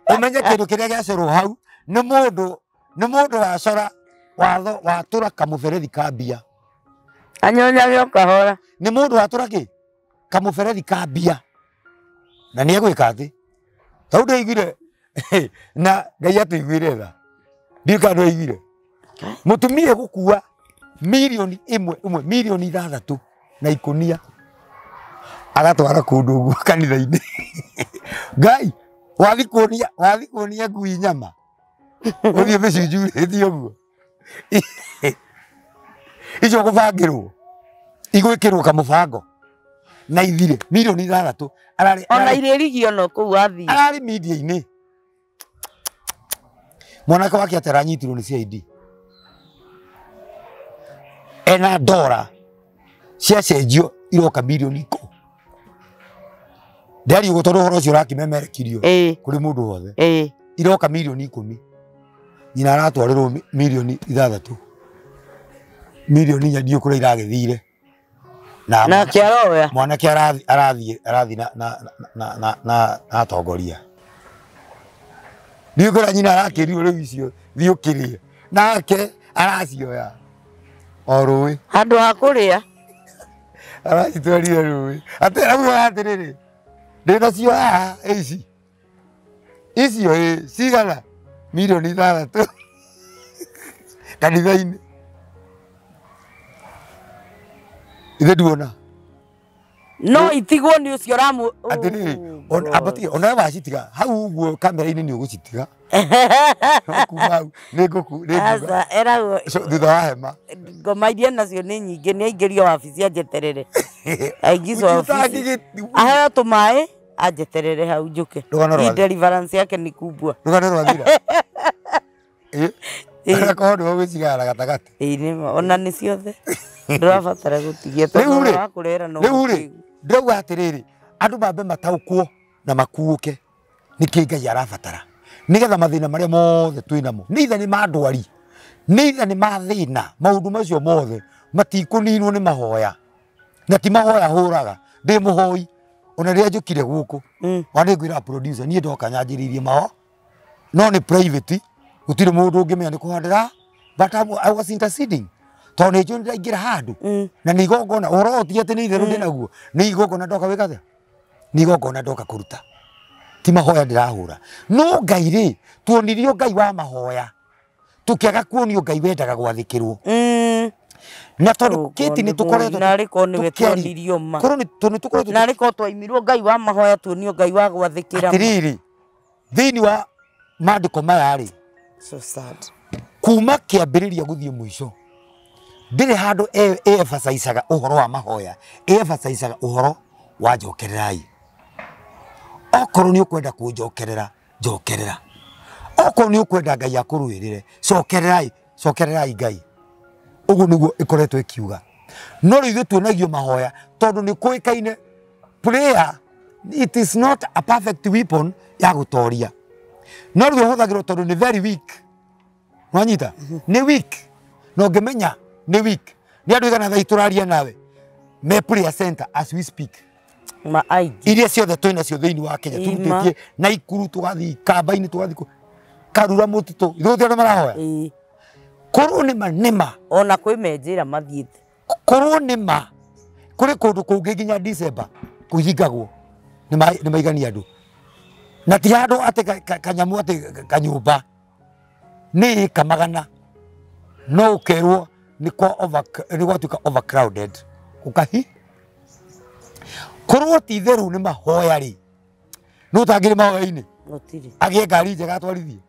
ũmenye kĩndũ kĩrĩa gĩacorwo hau nĩ mũndũ wacora watho watũra kamũberethi ka mbia, anyonyage o kahora. Nĩ mũndũ watũra kĩ kamũberethi ka mbia, na nĩ egwĩka atĩ tondũ ndaiguire na Ngai atũiguire tha, ndiũĩ kana nĩwaiguire mũtumia gũkua milioni ĩmwe milioni 6 na ikũnia agatwara kũndũ ũguo kanitha-inĩ. Ngai wathi kuonia ngui nyama ũthiĩ mĩcunjurĩtie ũguo, icio gũbangĩrwo igwĩkĩrwo kamũbango na ithire milioni 6. Ona irĩrigio no kũu athiĩ ararĩ media-inĩ. Mwanake wake atĩ aranyitirwo nĩ CID ena ndora ciacenjio iroka milioni 10. Ndari ũguo tondũ ũhoro ũcio ũrakĩmemerekirio kũrĩ mũndũ wothe. Iroka milioni 10. Nyina aratwarĩrwo milioni 6. Milioni 4 ndiũĩ kũrĩa iragĩthire. Na kĩaroya mwanake arathiĩ na atongoria. Ndiũĩ kũrĩa nyina arakĩrirwo rĩu icio thiĩ ũkĩrĩe, nake aracioya o rũĩ handũ ha kũrĩa aracitwarire rũĩ. Atĩ arauga atĩrĩrĩ, ndĩnacio haha ici icio cigana milioni 6. Kanitha-inĩ. Ithe nduona. No itigwo nĩ ũcio ũramũ. Atĩrĩrĩ, ambatie ona wacitiga hau ũguo kamera-inĩ nĩ ũgũcitiga. Kuma hau nĩ ngũku nĩ nguga. Aca eragwo Thutha wa hema. Ngoma iria nacio nĩ nyingĩ nĩ aingĩrio wabici anjeterere. Aingizwo wabici. Aheo tũmaĩ anjeterere hau njũke. Hii deliverance yake ni kubwa. Rũgano rwathira. Akorwo nĩwe ũgĩcigara gatagatĩ. Ĩĩ nĩma ona nĩ ciothe. Ndũrabatara gũtigia tondũ wa kũrera no. Rĩu rĩ ndĩrauga atĩrĩrĩ andũ mambe mataũkwo na makuũke nĩkĩ Ngai arabatara nĩgetha mathĩna marĩa mothe twĩnamo nĩ itha nĩ ma ndwari nĩ itha nĩ ma thĩna maũndũ macio mothe matikũninwo nĩ mahoya na ti mahoya hũraga ndĩ mũhoi ona rĩrĩa njũkire gũkũ ona nĩngwĩra producer niĩ ndoka nyanjĩrĩirie maho no nĩ private gũtirĩ mũndũ ũngĩmenya nĩ kũhandĩra but I was interceding tondũ nĩ njũĩ nĩndaingĩra handũ na nĩ igongona ũhoro ũyũ ti atĩ nĩ itherũ ndĩnaguo nĩ igongona ndoka gwĩka atĩa nĩ igongona ndoka kũruta ti mahoya ndĩrahũra no Ngai rĩ tuonirio Ngai wa mahoya tũkĩaga kuonio Ngai wendaga gwathĩkĩrwo na tondũ Kate nĩ tũkoretwo narĩ korwo nĩwe tuonirio ma korwo nĩ tũkoretwo narĩ korwo twaimirwo Ngai wa mahoya tuonio Ngai wa gwathĩkĩra atĩrĩrĩ thĩinĩ wa maandĩko maya rĩ so sad kuma kĩambĩrĩria gũthiĩ mũico ndĩrĩ handũ ĩ-emphasizaga ũhoro wa mahoya ĩ-emphasizaga ũhoro wa njokererai okorwo nĩ ũkwenda kũnjokerera njokerera okorwo nĩ ũkwenda Ngai akũrũĩrĩre cokererai cokererai Ngai ũguo nĩguo ĩkoretwo ĩkiuga no rĩu ithuĩ tuonagio mahoya tondũ nĩ kũĩkaine prayer it is not a perfect weapon ya gũtoria no rĩu ĩhũthagĩrwo tondũ nĩ very weak nwanyita nĩ weak na ũngĩmenya nĩ weak nĩ andũ igana thaa tũraria nawe me prayer center as we speak ma aingĩ iria ciothe twĩ nacio thĩinĩ wa Kenya tũrutĩtie na Ikuru tũgathiĩ Kamba-inĩ tũgathiĩ Karura mũtitũ ithuĩ gũtirĩ andũ marahoya korwo nĩma nĩma ona kwĩ menjĩra mathiĩte korwo nĩma kũrĩ kũndũ kũngĩ nginya December kũhingagwo nĩ maigania andũ na ti handũ atĩ kanyamũ atĩ kanyũmba nĩ ĩka magana no ũkerwo nĩ gwatuĩka overcrowded ũkahi korwo ti itherũ nĩ mahoya rĩ no ũtangĩrĩ mahoya-inĩ agĩe ngari njega atwarithie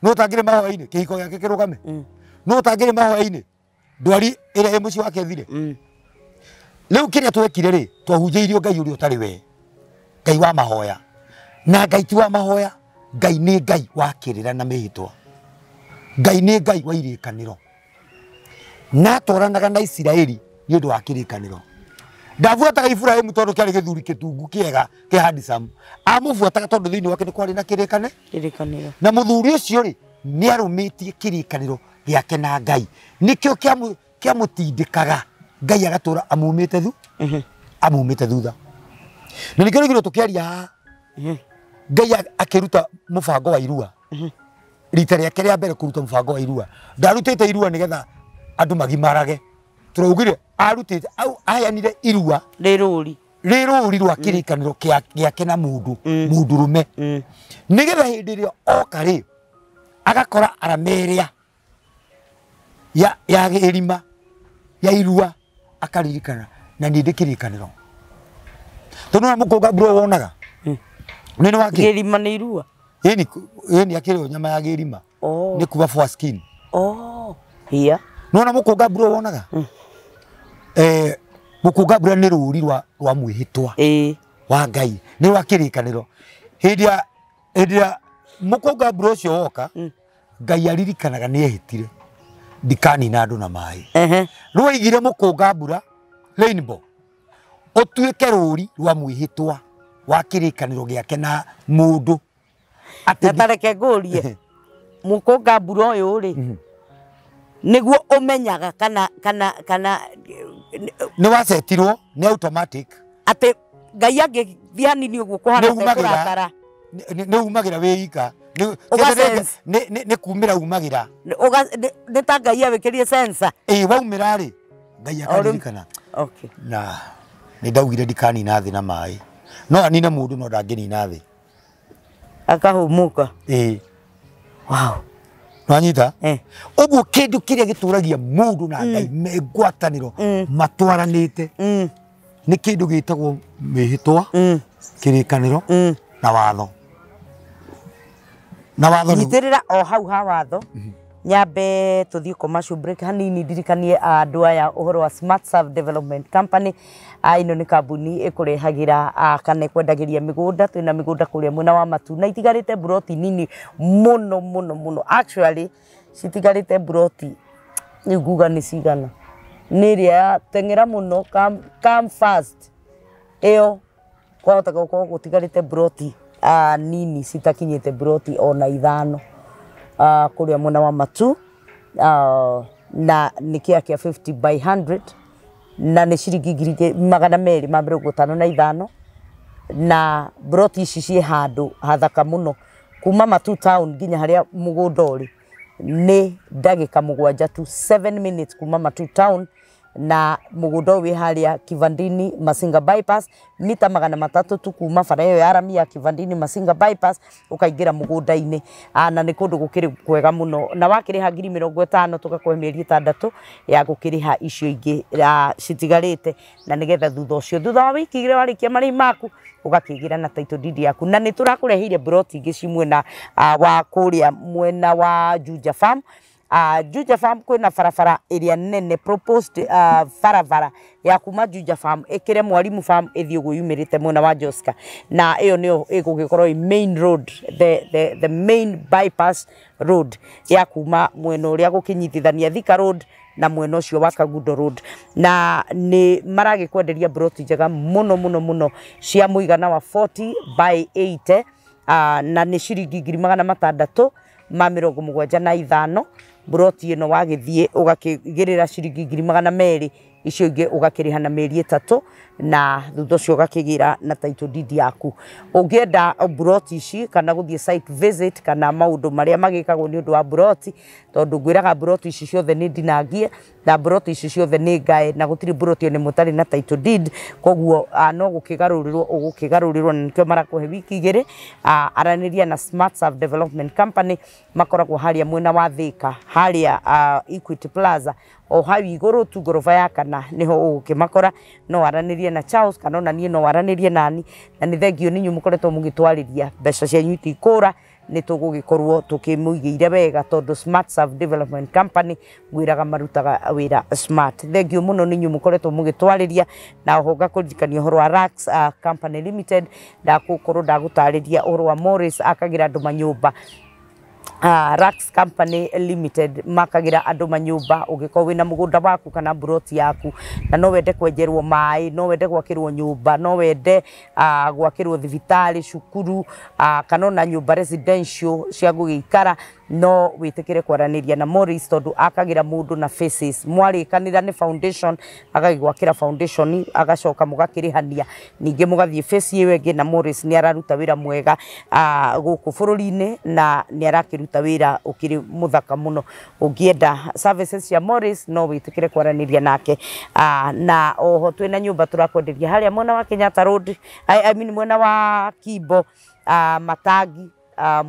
no ũtangĩrĩ mahoya-inĩ kĩhiko gĩake kĩrũgame no ũtangĩrĩ mahoya-inĩ ndwari ĩrĩa ĩ mũciĩ wake ĩthire rĩu kĩrĩa twekire rĩ twahunjĩirio Ngai ũrĩa ũtarĩ we Ngai wa mahoya na Ngai ti wa mahoya Ngai nĩ Ngai wa kĩrĩra na mĩhĩtwa Ngai nĩ Ngai wa irĩkanĩro na atwaranaga na Isiraeli nĩ ũndũ wa kĩrĩkanĩro ndabuataga Iburahĩmu tondũ kĩarĩ gĩthuri kĩtungu kĩega kĩ handsome amũbuataga tondũ thĩinĩ wake nĩ kwarĩ na kĩrĩkanĩro na mũthuri ũcio rĩ nĩ arũmĩtie kĩrĩkanĩro gĩake na Ngai nĩkĩo kĩamũtindĩkaga Ngai agatũra amumĩte amumĩte thutha na nĩkĩo rĩgirwo tũkĩaria haha Ngai akĩruta mũbango wa irua rita rĩake rĩa mbere kũruta mũbango wa irua ndarutĩte irua nĩgetha andũ magimarage tũraugire arutĩte au aheanire irua rĩ rũri rwa kĩrĩkanĩro gĩake na mũndũ mũndũrũme nĩgetha hĩndĩ ĩrĩa oka rĩ agakora arama ĩrĩa ya gĩrima ya irua akaririkana na nĩ ndĩ kĩrĩkanĩro tondũ na mũkũnga mbura wonaga nĩ wake gĩrima nĩ irua ĩni ĩni akĩrĩo nyama ya gĩrima nĩ kuga foreskin hiya nona mũkũnga mbura wonaga mũkũnga mbura nĩ rũri rwa mwĩhĩtwa wa Ngai nĩ rwa kĩrĩkanĩro hĩndĩ ĩrĩa mũkũnga mbura ũcio woka Ngai aririkanaga nĩ ehĩtire ndikanina andũ na maĩ rwaigire mũkũnga mbura rainbow ũtuĩke rũri rwa mwĩhĩtwa wa kĩrĩkanĩro gĩake na mũndũ na tareke ngũrie mũkũnga mbura ũyũ rĩ nĩguo ũmenyaga kana kana kana nĩ wacetirwo nĩ automatic atĩ Ngai angĩthiĩ hanini ũguo kũhana ta kũrakara nĩ umagĩra wĩ ika nĩ kumĩra umagĩra nĩ ta Ngai awĩkĩrie sensor ĩĩ waumĩra rĩ Ngai akaririkana na nĩ ndaugire ndikanina thĩ na maĩ no anine mũndũ no ndangĩnina thĩ akahũmũka ĩĩ wow Nwanyita ũguo kĩndũ kĩrĩa gĩtũragia mũndũ na Ngai me ngwatanĩro matwaranĩte nĩ kĩndũ gĩtagwo mĩhĩtwa, kĩrĩkanĩro na watho. Na watho nyitĩrĩra o hau ha watho. Nyambe tuthiĩ commercial break hanini ndirikanie andũ aya ũhoro wa Smart Serve Development Company. Ĩno nĩ kambuni ĩkũrehagĩra kana ĩkwendagĩria mĩgũnda. Twĩna mĩgũnda kũrĩa mwena wa Matu na itigarĩte mburoti nini mũno mũno mũno. Actually citigarĩte mburoti rĩu nguga nĩ cigana, nĩ ĩrĩa ya teng'era mũno, come fast, ĩyo kwahota gũkorwo gũtigarĩte mburoti nini citakinyĩte mburoti ona 5 kũrĩa mwena wa Matu, na nĩ kĩa kĩa 50 by 100 na nĩ ciringi 255,000 na mburoti ici ciĩ handũ hathaka mũno kuma Matu town nginya harĩa mũgũnda ũrĩ nĩ ndagĩka 7 tu, 7 minutes kuma Matu town, na mũgũnda ũyũ wĩ harĩa Kivandini Masinga bypass, mita 300 tu kuma bara ĩyo ya rami ya Kivandini Masinga bypass ũkaingĩra mũgũnda-inĩ, na nĩ kũndũ gũkĩrĩ kwega mũno, na wakĩrĩha 50,000 tũgakũhe mĩeri 6 ya gũkĩrĩha icio ingĩ citigarĩte, na nĩgetha thutha ũcio, thutha wa wiki 2 warĩkia marĩhi maku ũgakĩgĩra na title deed yaku. Na nĩ tũrakũreheire mburoti ingĩ ci mwena wa kũrĩa mwena wa Juja Farm. Juja Farm kwĩna barabara ĩrĩa nene proposed barabara ya kuma Juja Farm ĩkĩre Mwalimu Farm ĩthiĩ ũguo yumĩrĩte mwena wa Joska, na ĩyo nĩyo ĩgũgĩkorwo ĩ main road, the main bypass road ya kuma mwena ũrĩa gũkĩnyitithania Thika Road na mwena ũcio wa Kagundo Road, na nĩ maragĩkwenderia mburoti njega mũno mũno mũno cia mũigana wa 40 by 80, na nĩ ciringi 675,000. Mburoti ĩno wagĩthiĩ ũgakĩgĩrĩra ciringi 200,000, icio ingĩ ũgakĩrĩha na mĩeri 3, na thutha ũcio ũgakĩgĩra na title deed yaku. Ũngĩenda mburoti ici kana gũthiĩ site visit kana maũndũ marĩa magĩkagwo nĩ ũndũ wa mburoti, tondũ ngwĩraga mburoti ici ciothe nĩ ndinangie na mburoti ici ciothe nĩ ngae na gũtirĩ mburoti ona ĩmwe ĩtarĩ na title deed, koguo no gũkĩgarũrĩrwo ũgũkĩgarũrĩrwo, na nĩkĩo marakũhe wiki 2. Aranĩria na Smart Serve Development Company, makoragwo harĩa mwena wa Thika, harĩa Equity Plaza o hau igũrũ tu ngoroba ya kana niho ũgũkĩmakora. No aranĩrie na Charles kana ona niĩ no aranĩrie nani, na nĩ thengio nĩ inyuĩ mũkoretwo mũgĩtwarĩria mbeca cianyu itikũra, nĩ tũgũgĩkorwo tũkĩmũigĩire wega tondũ Smart Serve Development Company ngwĩraga marutaga wĩra smart. Thengio mũno nĩ inyuĩ mũkoretwo mũgĩtwarĩria, na oho ngakũririkania ũhoro wa Rax Company Limited, ndagũkorwo ndagũtarĩria ũhoro wa Morris akagĩra andũ manyũmba. Rax Company Limited makagira andũ manyũmba, ũngĩkorwo wĩna mũgũnda waku kana mburoti yaku na no wende kwenjerwo maĩ, no wende gwakĩrwo nyũmba, no wende gwakĩrwo thibitarĩ, cukuru, kana ona nyũmba residential cia gũgĩikara, no wĩtĩkĩre kwaranĩria na Morris tondũ akagira mũndũ na faces, mwarĩkanĩra nĩ foundation, agagĩgwakĩra foundation, agacoka mũgakĩrĩhania, ningĩ mũgathiĩ face ĩyo ĩngĩ, na Morris nĩ araruta wĩra mwega gũkũ bũrũri-inĩ na nĩ arakĩruta wĩra ũkĩrĩ mũthaka mũno. Ũngĩenda services cia Morris no wĩtĩkĩre kwaranĩria nake. Na oho twĩna nyũmba tũrakwenderia harĩa mwena wa Kenyatta Road, I mean mwena wa Kimbo, Matangi,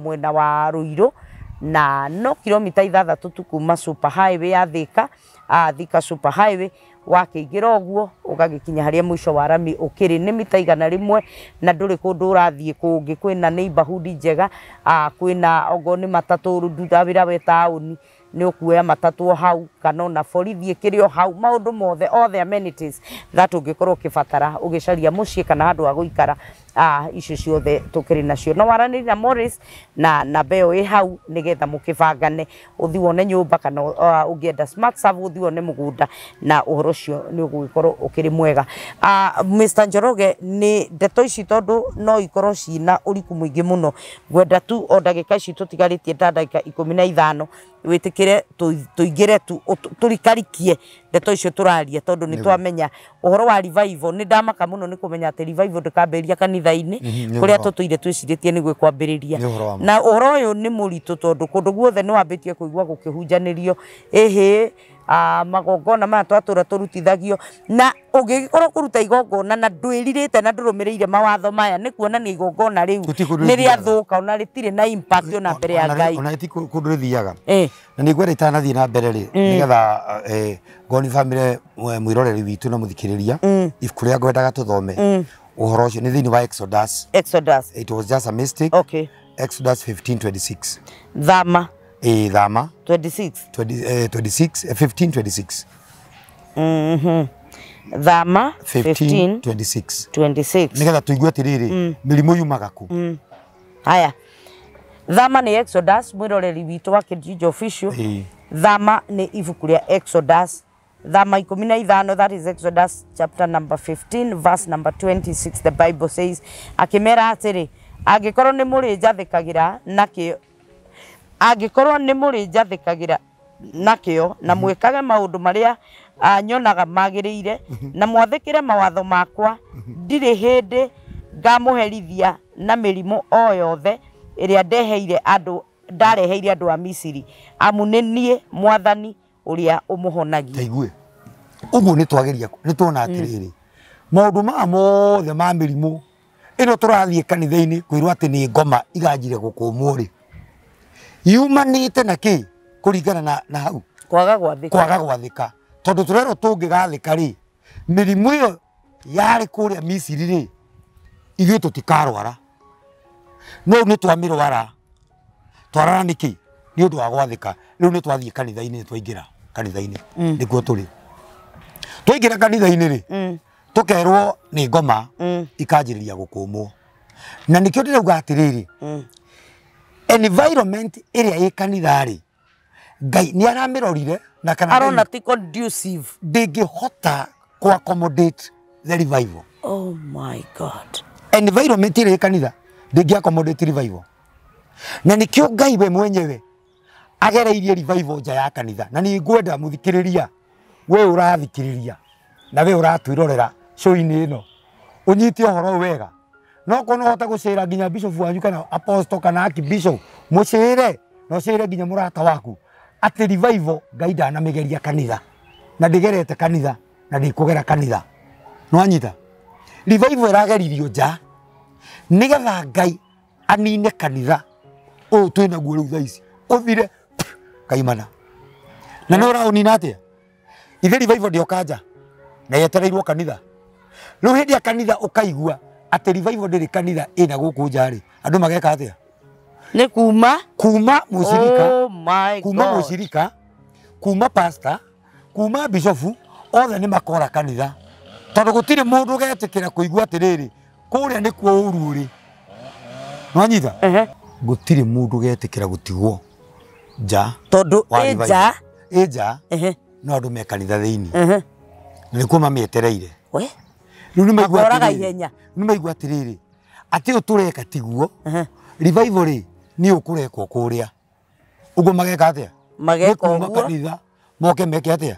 mwena wa Ruiru, na no kilomita 6 tu kuma super highway ya Thika, Thika super highway wakĩingĩra ũguo ũgagĩkinya harĩa mũico wa rami ũkĩrĩ nĩ mita 100, na ndũrĩ kũndũ ũrathiĩ kũngĩ. Kwĩna neighborhood njega, kwĩna okorwo nĩ matatũ rutaga wĩra we taũni nĩ ũkuoya matatũ o hau, kana ona borithi ĩkĩrĩ o hau, maũndũ mothe, all the amenities that ũngĩkorwo ũkĩbatara ũgĩcaria mũciĩ kana handũ ha gũikara, icio ciothe tũkĩrĩ nacio. No waranĩrie na Morris na namba ĩyo ĩ hau nĩgetha mũkĩbangane, ũthiĩ wone nyũmba kana ũngĩenda Smart Serve ũthiĩ wone mũgũnda, na ũhoro ũcio nĩ ũgũgĩkorwo ũkĩrĩ mwega. Mr Njoroge, nĩ ndeto ici tondũ no ikorwo ciĩna ũriku mũingĩ mũno, ngwenda tu o ndagĩka ici tũtigarĩtie ta ndagĩka 15 wĩtĩkĩre tũingĩre tu tũrikarikie ndeto icio tũraria, tondũ nĩ twamenya ũhoro wa revival. Nĩ ndamaka mũno nĩ kũmenya atĩ revival ndĩkambĩrĩria kanitha. kanitha-inĩ kũrĩa tũtũire twĩcirĩtie nĩguo kwambĩrĩria na ũhoro ũyũ nĩ mũritũ tondũ kũndũ guothe nĩ wambĩtie kũigua gũkĩhunjanĩrio ĩhĩ magongona maya twatũra tũrutithagio na ũngĩgĩkorwo kũruta igongona na ndwĩrirĩte na ndũrũmĩrĩire mawatho maya nĩ kuonania igongona rĩu nĩ rĩathũka ona rĩtirĩ na impact ona mbere ya Ngai ona ti kũndũ rĩthiaga na nĩ ngwenda itanathiĩ na mbere rĩ nĩgetha ngoni family mwĩroreri witũ na mũthikĩrĩria ibuku rĩrĩa ngwendaga tũthome ũhoro ũcio nĩ thĩinĩ wa Exodus. Exodus. It was just a mistake. Okay. Exodus 15:26. Thama. Thama 26. 26 15:26. Thama 15:26. 26. Nigetha tuigue atiriri mĩrimũ yumaga kũ. Haya. Thama nĩ Exodus mwĩroreri witũ wa Kijiji Official. Thama nĩ ibuku rĩa Exodus. Thama 15, that is Exodus chapter number 15 verse number 26. The Bible says akĩmera atĩrĩ angĩkorwo nĩ mũrĩ njathĩkagĩra na kĩo angĩkorwo nĩ mũrĩ njathĩkagĩra na kĩo na mwĩkage maũndũ marĩa nyonaga magĩrĩire na mwathĩkĩre mawatho makwa ndirĩ hĩndĩ ngamũherithia na mĩrimũ o yothe ĩrĩa ndeheire andũ ndareheire andũ a Misiri amu nĩ niĩ Mwathani ũrĩa ũmũhonagia. Taigue ũguo nĩ twageria nĩ tuona atĩrĩrĩ maũndũ maya mothe ma mĩrimũ ĩno tũrathiĩ kanitha-inĩ kwĩrwo atĩ nĩ ngoma iganjire gũkũmwo rĩ yumanĩte na kĩ kũringana na hau kwaga gwathĩka kwaga gwathĩka tondũ tũrerwo tũngĩgathĩka rĩ mĩrimũ ĩyo yarĩ kũrĩa Misiri rĩ ithuĩ tũtikarwara no rĩu nĩ twamĩrwara twarara nĩkĩ nĩ ũndũ wa gwathĩka rĩu nĩ twathiĩ kanitha-inĩ twaingĩra kanitha-inĩ nĩkuo tũrĩ twaingĩra kanitha-inĩ rĩ tũkerwo nĩ ngoma ikanjĩrĩria gũkũmwo na nĩkĩo ndĩrauga atĩrĩrĩ environment ĩrĩa ĩ kanitha rĩ Ngai nĩ aramĩrorire na kana arona ti conducive ndĩngĩhota ku accommodate the revival. Oh my God. Environment ĩrĩa ĩ kanitha ndĩngĩ accommodate revival na nĩkĩo Ngai we mwenyewe agereirie revival nja ya kanitha na nĩ ngwenda mũthikĩrĩria we ũrathikĩrĩria na we ũratwĩrorera show-inĩ ĩno ũnyite ũhoro wega no kono hota gũcĩra nginya bishop wanyu kana apostle kana archbishop mũcĩre no cĩre nginya mũrata waku atĩ revival Ngai ndanamĩgeria kanitha na ndĩgerete kanitha na ndĩkũgera kanitha nĩwanyita revival ĩrageririo nja nĩgetha Ngai anine kanitha ũyũ twĩnaguo rĩu thaa ici ũthire kaimana na no ũraũnina atĩa ithe revival ndĩoka nja na yetereirwo kanitha rĩu hĩndĩ ya kanitha ũkaigua atĩ revival ndĩrĩ kanitha ĩna gũkũ nja rĩ andũ mageka atĩa nĩ kuma kuma mũcirika. Oh my God. Kuma mũcirika kuma pastor kuma bishofu othe nĩ makora kanitha tondũ gũtirĩ mũndũ ũgetĩkĩra kũigua atĩrĩrĩ kũrĩa nĩkuo ũru ũrĩ nĩwanyita gũtirĩ mũndũ ũgetĩkĩra gũtigwo nja tondũ ĩ nja ĩ nja no andũ me kanitha thĩinĩ na nĩkuo mamĩetereire rĩu nĩ maigua atĩrĩrĩ nĩ maigua atĩrĩrĩ atĩ ũyũ tũreka tiguo revival rĩ nĩ ũkũrekwo kũrĩa ũguo mageka atĩa mageka ũguo kanitha moke meke atĩa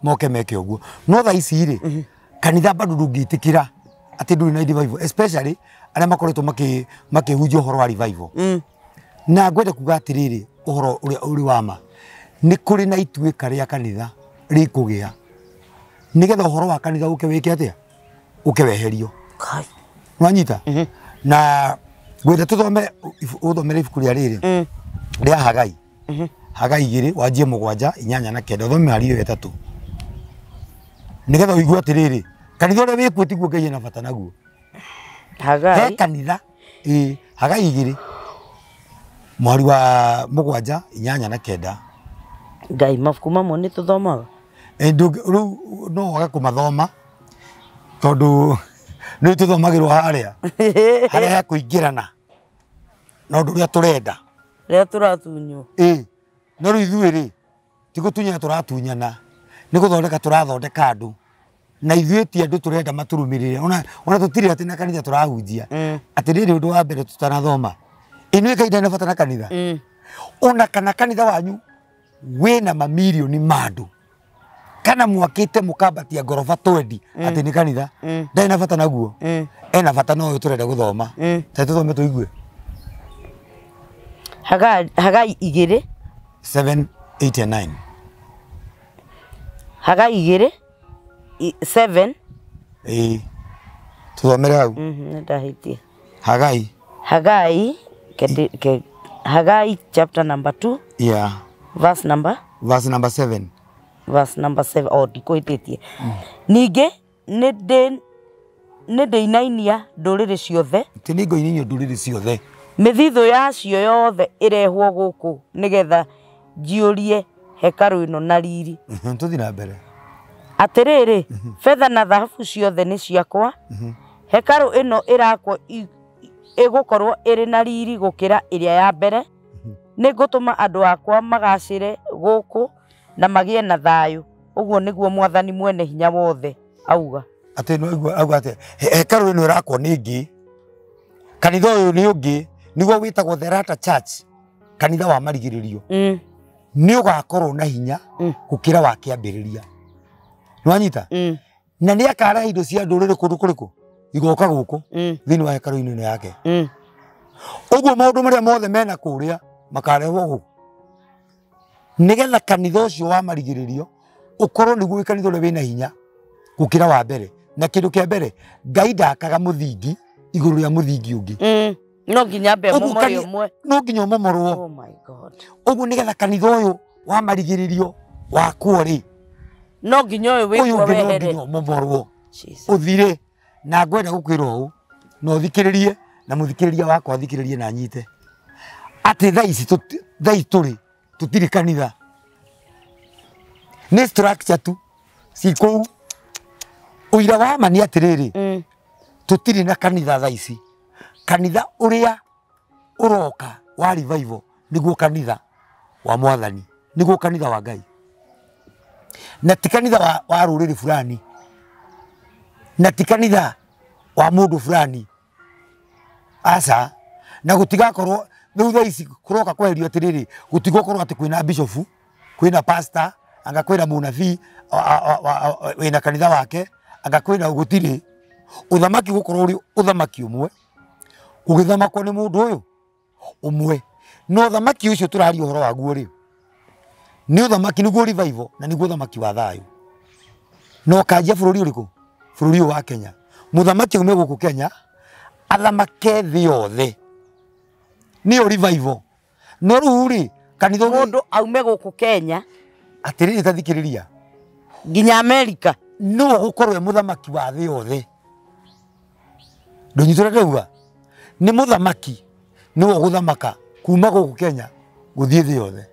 moke meke ũguo no thaa ici rĩ kanitha bado ndũngĩtĩkĩra atĩ ndũrĩ na revival especially arĩa makoretwo makĩhunjia ũhoro wa revival na ngwenda kuga atĩrĩrĩ ũhoro ũrĩa ũrĩ wa ma nĩ kũrĩ na ituĩka rĩa kanitha rĩkũgĩa nĩgetha ũhoro wa kanitha ũke wĩke atĩa ũke weherio nĩwanyita na ngwenda tũthome ũthomere ibuku rĩa rĩrĩ rĩa Hagai Hagai 2 wanjie 7 8 na 9 ũthome mĩhari ĩyo 3 nĩgetha ũigue atĩrĩrĩ kanitha ũrĩa wĩkuo tiguo Ngai ena bata naguo Hagai he kanitha ĩ Hagai 2 mweri wa 7 8 na 9 Ngai mabuku mamwe nĩ tũthomaga rĩu no wage kũmathoma tondũ nĩ tũthomagĩrwo harĩa harĩa he kũingĩrana na ũndũ ũrĩa tũrenda rĩrĩa tũratunywo ĩ no rĩu ithuĩ rĩ ti gũtunyana tũratunyana nĩ gũthondeka tũrathondeka andũ na ithuĩ ti andũ tũrenda matũrũmĩrĩre ona tũtirĩ atĩ na kanitha tũrahunjia atĩrĩrĩ ũndũ wa mbere tũtanathoma ĩno Ngai ndarĩ na bata na kanitha ona kana kanitha wanyu wĩna mamirioni ma andũ Kana mwakite mukambatia ngoroba 20 ati ni kanitha ndari na bata naguo ena bata no uyu turenda guthoma ta tuthome tuigue Hagai 2 7 8 and 9 Hagai 2 7 tuthomere hau ndahitie Hagai Hagai chapter number 2 yeah verse number 7 verse number 7 oh ndikuhĩtĩtie ningĩ nĩ ndĩinainia ndũrĩrĩ ciothe ti nĩ ngũinainia ndũrĩrĩ ciothe mĩthithũ yacio yothe ĩrehwo gũkũ nĩgetha njiũrie hekarũ ĩno na riri tũthiĩ na mbere atĩrĩrĩ betha na thahabu ciothe nĩ ciakwa hekarũ ĩno ĩrakwo ĩgũkorwo ĩrĩ na riri gũkĩra ĩrĩa ya mbere nĩ ngũtũma andũ akwa magacĩre gũkũ na magĩe na thayũ ũguo nĩguo mwathani mwene hinya wothe auga atĩ no auga auga atĩ hekarũ ĩno ĩrakwo nĩ ĩngĩ kanitha ũyũ nĩ ũngĩ nĩguo wĩtagwo The Latter Church kanitha wa marigĩrĩrio nĩ ũgakorwo na hinya gũkĩra wa kĩambĩrĩria nĩwanyita na nĩ akarehe indo cia ndũrĩrĩ kũndũ kũrĩkũ igoka gũkũ thĩinĩ wa hekarũ-inĩ ĩno yake ũguo maũndũ marĩa mothe mena kũrĩa makarehwo gũkũ nigetha kanitha ũcio wa marigĩrĩrio ũkorwo nĩguo wĩ kanitha ũrĩa wĩna hinya gũkĩra wa mbere na kĩndũ kĩa mbere Ngai ndakaga mũthingi igũrũ rĩa mũthingi ũngĩ no nginya mbe momore ũmwe no nginya ũmomorwo oh my god ũguo nigetha kanitha ũyũ wa marigĩrĩrio wakwo rĩ no nginya ũyũ wĩkwo wehere no nginya ũmomorwo ũthire na ngwenda gũkwĩra ũũ na ũthikĩrĩrie na mũthikĩrĩria wakwa athikĩrĩrie na anyite atĩ thaa ici thaa ici tũrĩ tũtirĩ kanitha nĩ structure tu ci kũu ũira wa ma nĩ atĩrĩrĩ tũtirĩ na kanitha thaa ici kanitha ũrĩa ũroka wa revival nĩguo kanitha wa mwathani nĩguo kanitha wa Ngai na ti kanitha wa rũrĩrĩ fulani na ti kanitha wa mũndũ fulani aca na gũtigakorwo rĩu thaa ici kũroka kweherio atĩrĩrĩ gũtigũkorwo atĩ kwĩna bishofu kwĩna pastor anga kwĩna mũnabii wĩna kanitha wake anga kwĩna gũtirĩ ũthamaki gũkorwo ũrĩ ũthamaki ũmwe ũgĩthamakwo nĩ mũndũ ũyũ ũmwe no ũthamaki ũcio tũraria ũhoro waguo rĩ nĩ ũthamaki nĩguo revival na nĩguo ũthamaki wa thayũ na ũkanjia bũrũri ũrĩkũ bũrũri ũyũ wa Kenya mũthamaki aume gũkũ Kenya athamake thĩ yothe nĩyo revival no rĩu rĩ kanitha mũndũ aume gũkũ Kenya atĩrĩrĩ ta thikĩrĩria nginya Amerika no gũkorwo e mũthamaki wa thĩ yothe ndũnyitũ ũrĩa ndauga nĩ mũthamaki nĩwe ũgũthamaka kuma gũkũ Kenya gũthiĩ thĩ yothe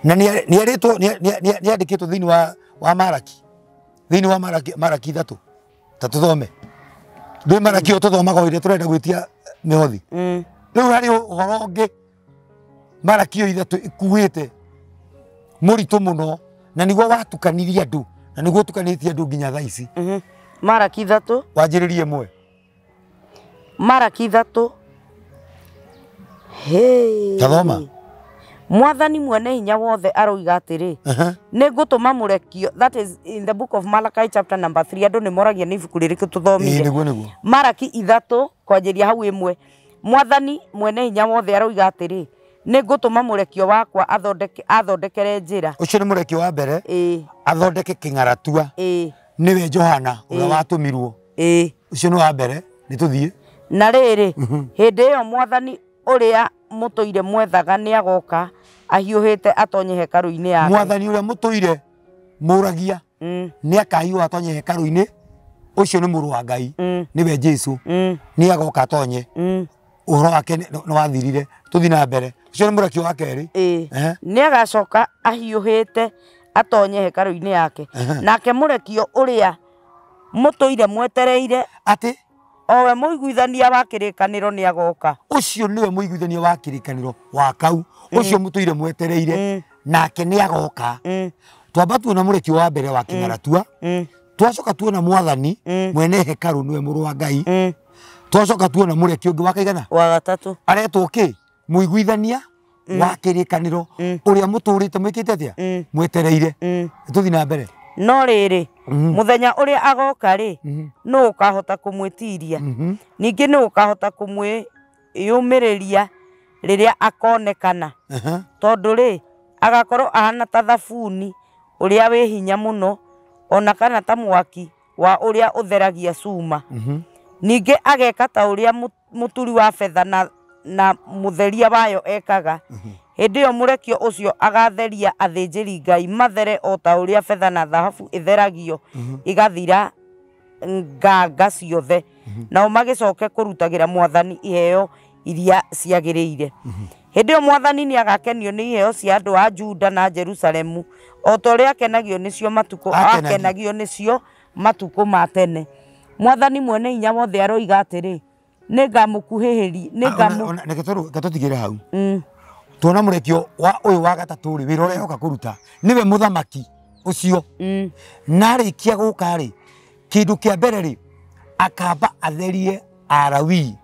na nĩerĩtwo nĩandĩkĩtwo thĩinĩ wa Maraki thĩinĩ wa Maraki 3 ta tũthome ndũĩ Maraki ĩyo tũthomaga o ĩrĩa tũrenda gwĩtia mĩhothi rĩu harĩ ũhoro ũngĩ Maraki ĩyo 3 ĩkuĩte mũritũ mũno na nĩguo watukanirie andũ na nĩguo ũtukanĩtie andũ nginya thaa ici Maraki 3 wanjĩrĩrie ĩmwe Maraki 3 hey tathoma Mwathani mwene hinya wothe aroiga atĩrĩ nĩ ngũtũma mũrekio that is in the book of Malachi chapter number 3 andũ nĩ moragia nĩ ibuku rĩrĩkũ tũthomire nĩguo Maraki 3 kwanjĩria hau ĩmwe Mwathani mwene hinya wothe aroiga atĩrĩ nĩ ngũtũma mũrekio wakwa athondekere njĩra ũcio nĩ mũrekio wa mbere athondeke kĩng'aratua nĩwe Johana ũrĩa watũmirwo ũcio nĩ wa mbere nĩ tũthiĩ na rĩrĩ hĩndĩ ĩyo mwathani ũrĩa mũtũire mwethaga nĩ agoka ahiũhĩte atonye hekarũ-inĩ yake mwathani ũrĩa mũtũire mũragia nĩ akahiũha atonye hekarũ-inĩ ũcio nĩ mũrũ wa Ngai nĩwe Jesũ nĩ agoka atonye ũhoro wake nĩ wathirire tũthiĩ na mbere ũcio nĩ mũrekio wa kerĩ nĩ agacoka ahiũhĩte atonye hekarũ-inĩ yake nake mũrekio ũrĩa mũtũire mwetereire atĩ owe mũiguithania wa kĩrĩkanĩro nĩ agoka ũcio nĩwe mũiguithania wa kĩrĩkanĩro wa kau ũcio mũtũire mwetereire nake nĩ agoka twamba tuona mũrekio wa mbere wa kĩng'aratua twacoka tuona mwathani mwene hekarũ nĩwe mũrũ wa Ngai twacoka tuona mũrekio ũngĩ wa kaigana wa gatatũ aretwo kĩ mũiguithania wa kĩrĩkanĩro ũrĩa mũtũrĩte mwĩkĩte atĩa mwetereire. Tũthiĩ na mbere. No rĩrĩ, mũthenya ũrĩa agoka rĩ, nũ ũkahota kũmwĩtiria? Ningĩ nũ ũkahota kũmwĩyũmĩrĩria rĩrĩa akonekana? Tondũ rĩ, agakorwo ahana ta thabuni ũrĩa wĩ hinya mũno, ona kana ta mwaki wa ũrĩa ũtheragia cuma. Ningĩ ageka ta ũrĩa mũturi wa betha na mũtheria wayo ekaga. Hĩndĩ ĩyo mũrekio ũcio agatheria athĩnjĩri Ngai mathere o ta ũrĩa betha na thahabu ĩtheragio igathira nganga ciothe, nao magĩcoke kũrutagĩra Mwathani iheo iria ciagĩrĩire. Hĩndĩ ĩyo Mwathani nĩagakenio nĩ iheo cia andũ a Juda na Jerusalemu o ta ũrĩa akenagio nĩcio matukũ akenagio nĩcio matukũ ma tene. Mwathani mwene hinya wothe aroiga atĩrĩ, nĩngamũkuhĩhĩria nĩngamũ reke tũtigĩre hau. Tuona mũrekio wa ũyũ wa gatatũ rĩ, wĩra ũrĩa oka kũruta nĩwe mũthamaki ũcio. Na arĩkia gũka rĩ, kĩndũ kĩa mbere rĩ, akamba atherie Alawii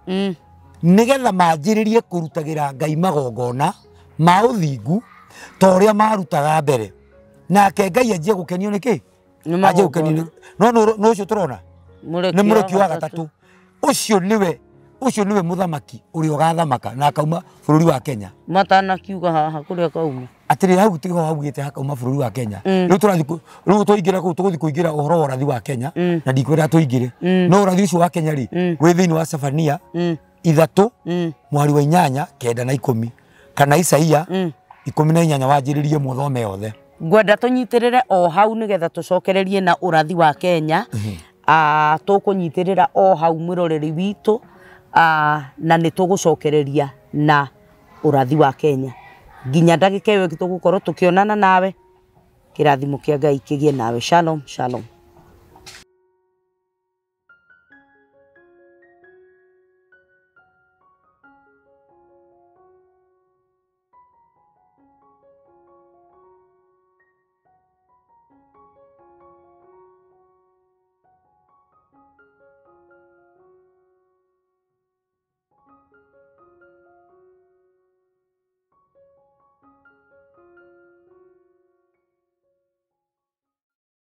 nĩgetha manjĩrĩrie kũrutagĩra Ngai magongona ma ũthingu ta ũrĩa marutaga mbere, nake Ngai anjie gũkenio nĩ kĩ? Anjie gũkenio no no ũcio tũrona nĩ mũrekio wa gatatũ. Ũcio nĩwe mũthamaki ũrĩa ũgathamaka na akauma bũrũri wa Kenya. Matanakiuga haha kũrĩa kauma atĩrĩ hau tiho haugĩte hakauma bũrũri wa Kenya. Rĩu tũrathiĩ rĩu tũingĩra kũu tũgũthiĩ kũingĩra ũhoro wa ũrathi wa Kenya na ndikwĩra tũingĩre. No ũrathi ũcio wa Kenya rĩ, wĩ thĩinĩ wa Sefania 3 mwari wa 8 9 na 10 kana Isaia 18 wanjĩrĩrie mũthome yothe. Ngwenda tũnyitĩrĩre o hau nĩgetha tũcokererie na ũrathi wa Kenya. Tũkũnyitĩrĩra o hau mwĩroreri witũ, na nĩ tũgũcokereria na ũrathi wa Kenya nginya ndagĩka ĩyo ĩngĩ tũgũkorwo tũkĩonana nawe. Kĩrathimo kĩa Ngai kĩgĩe nawe. Shalom, shalom.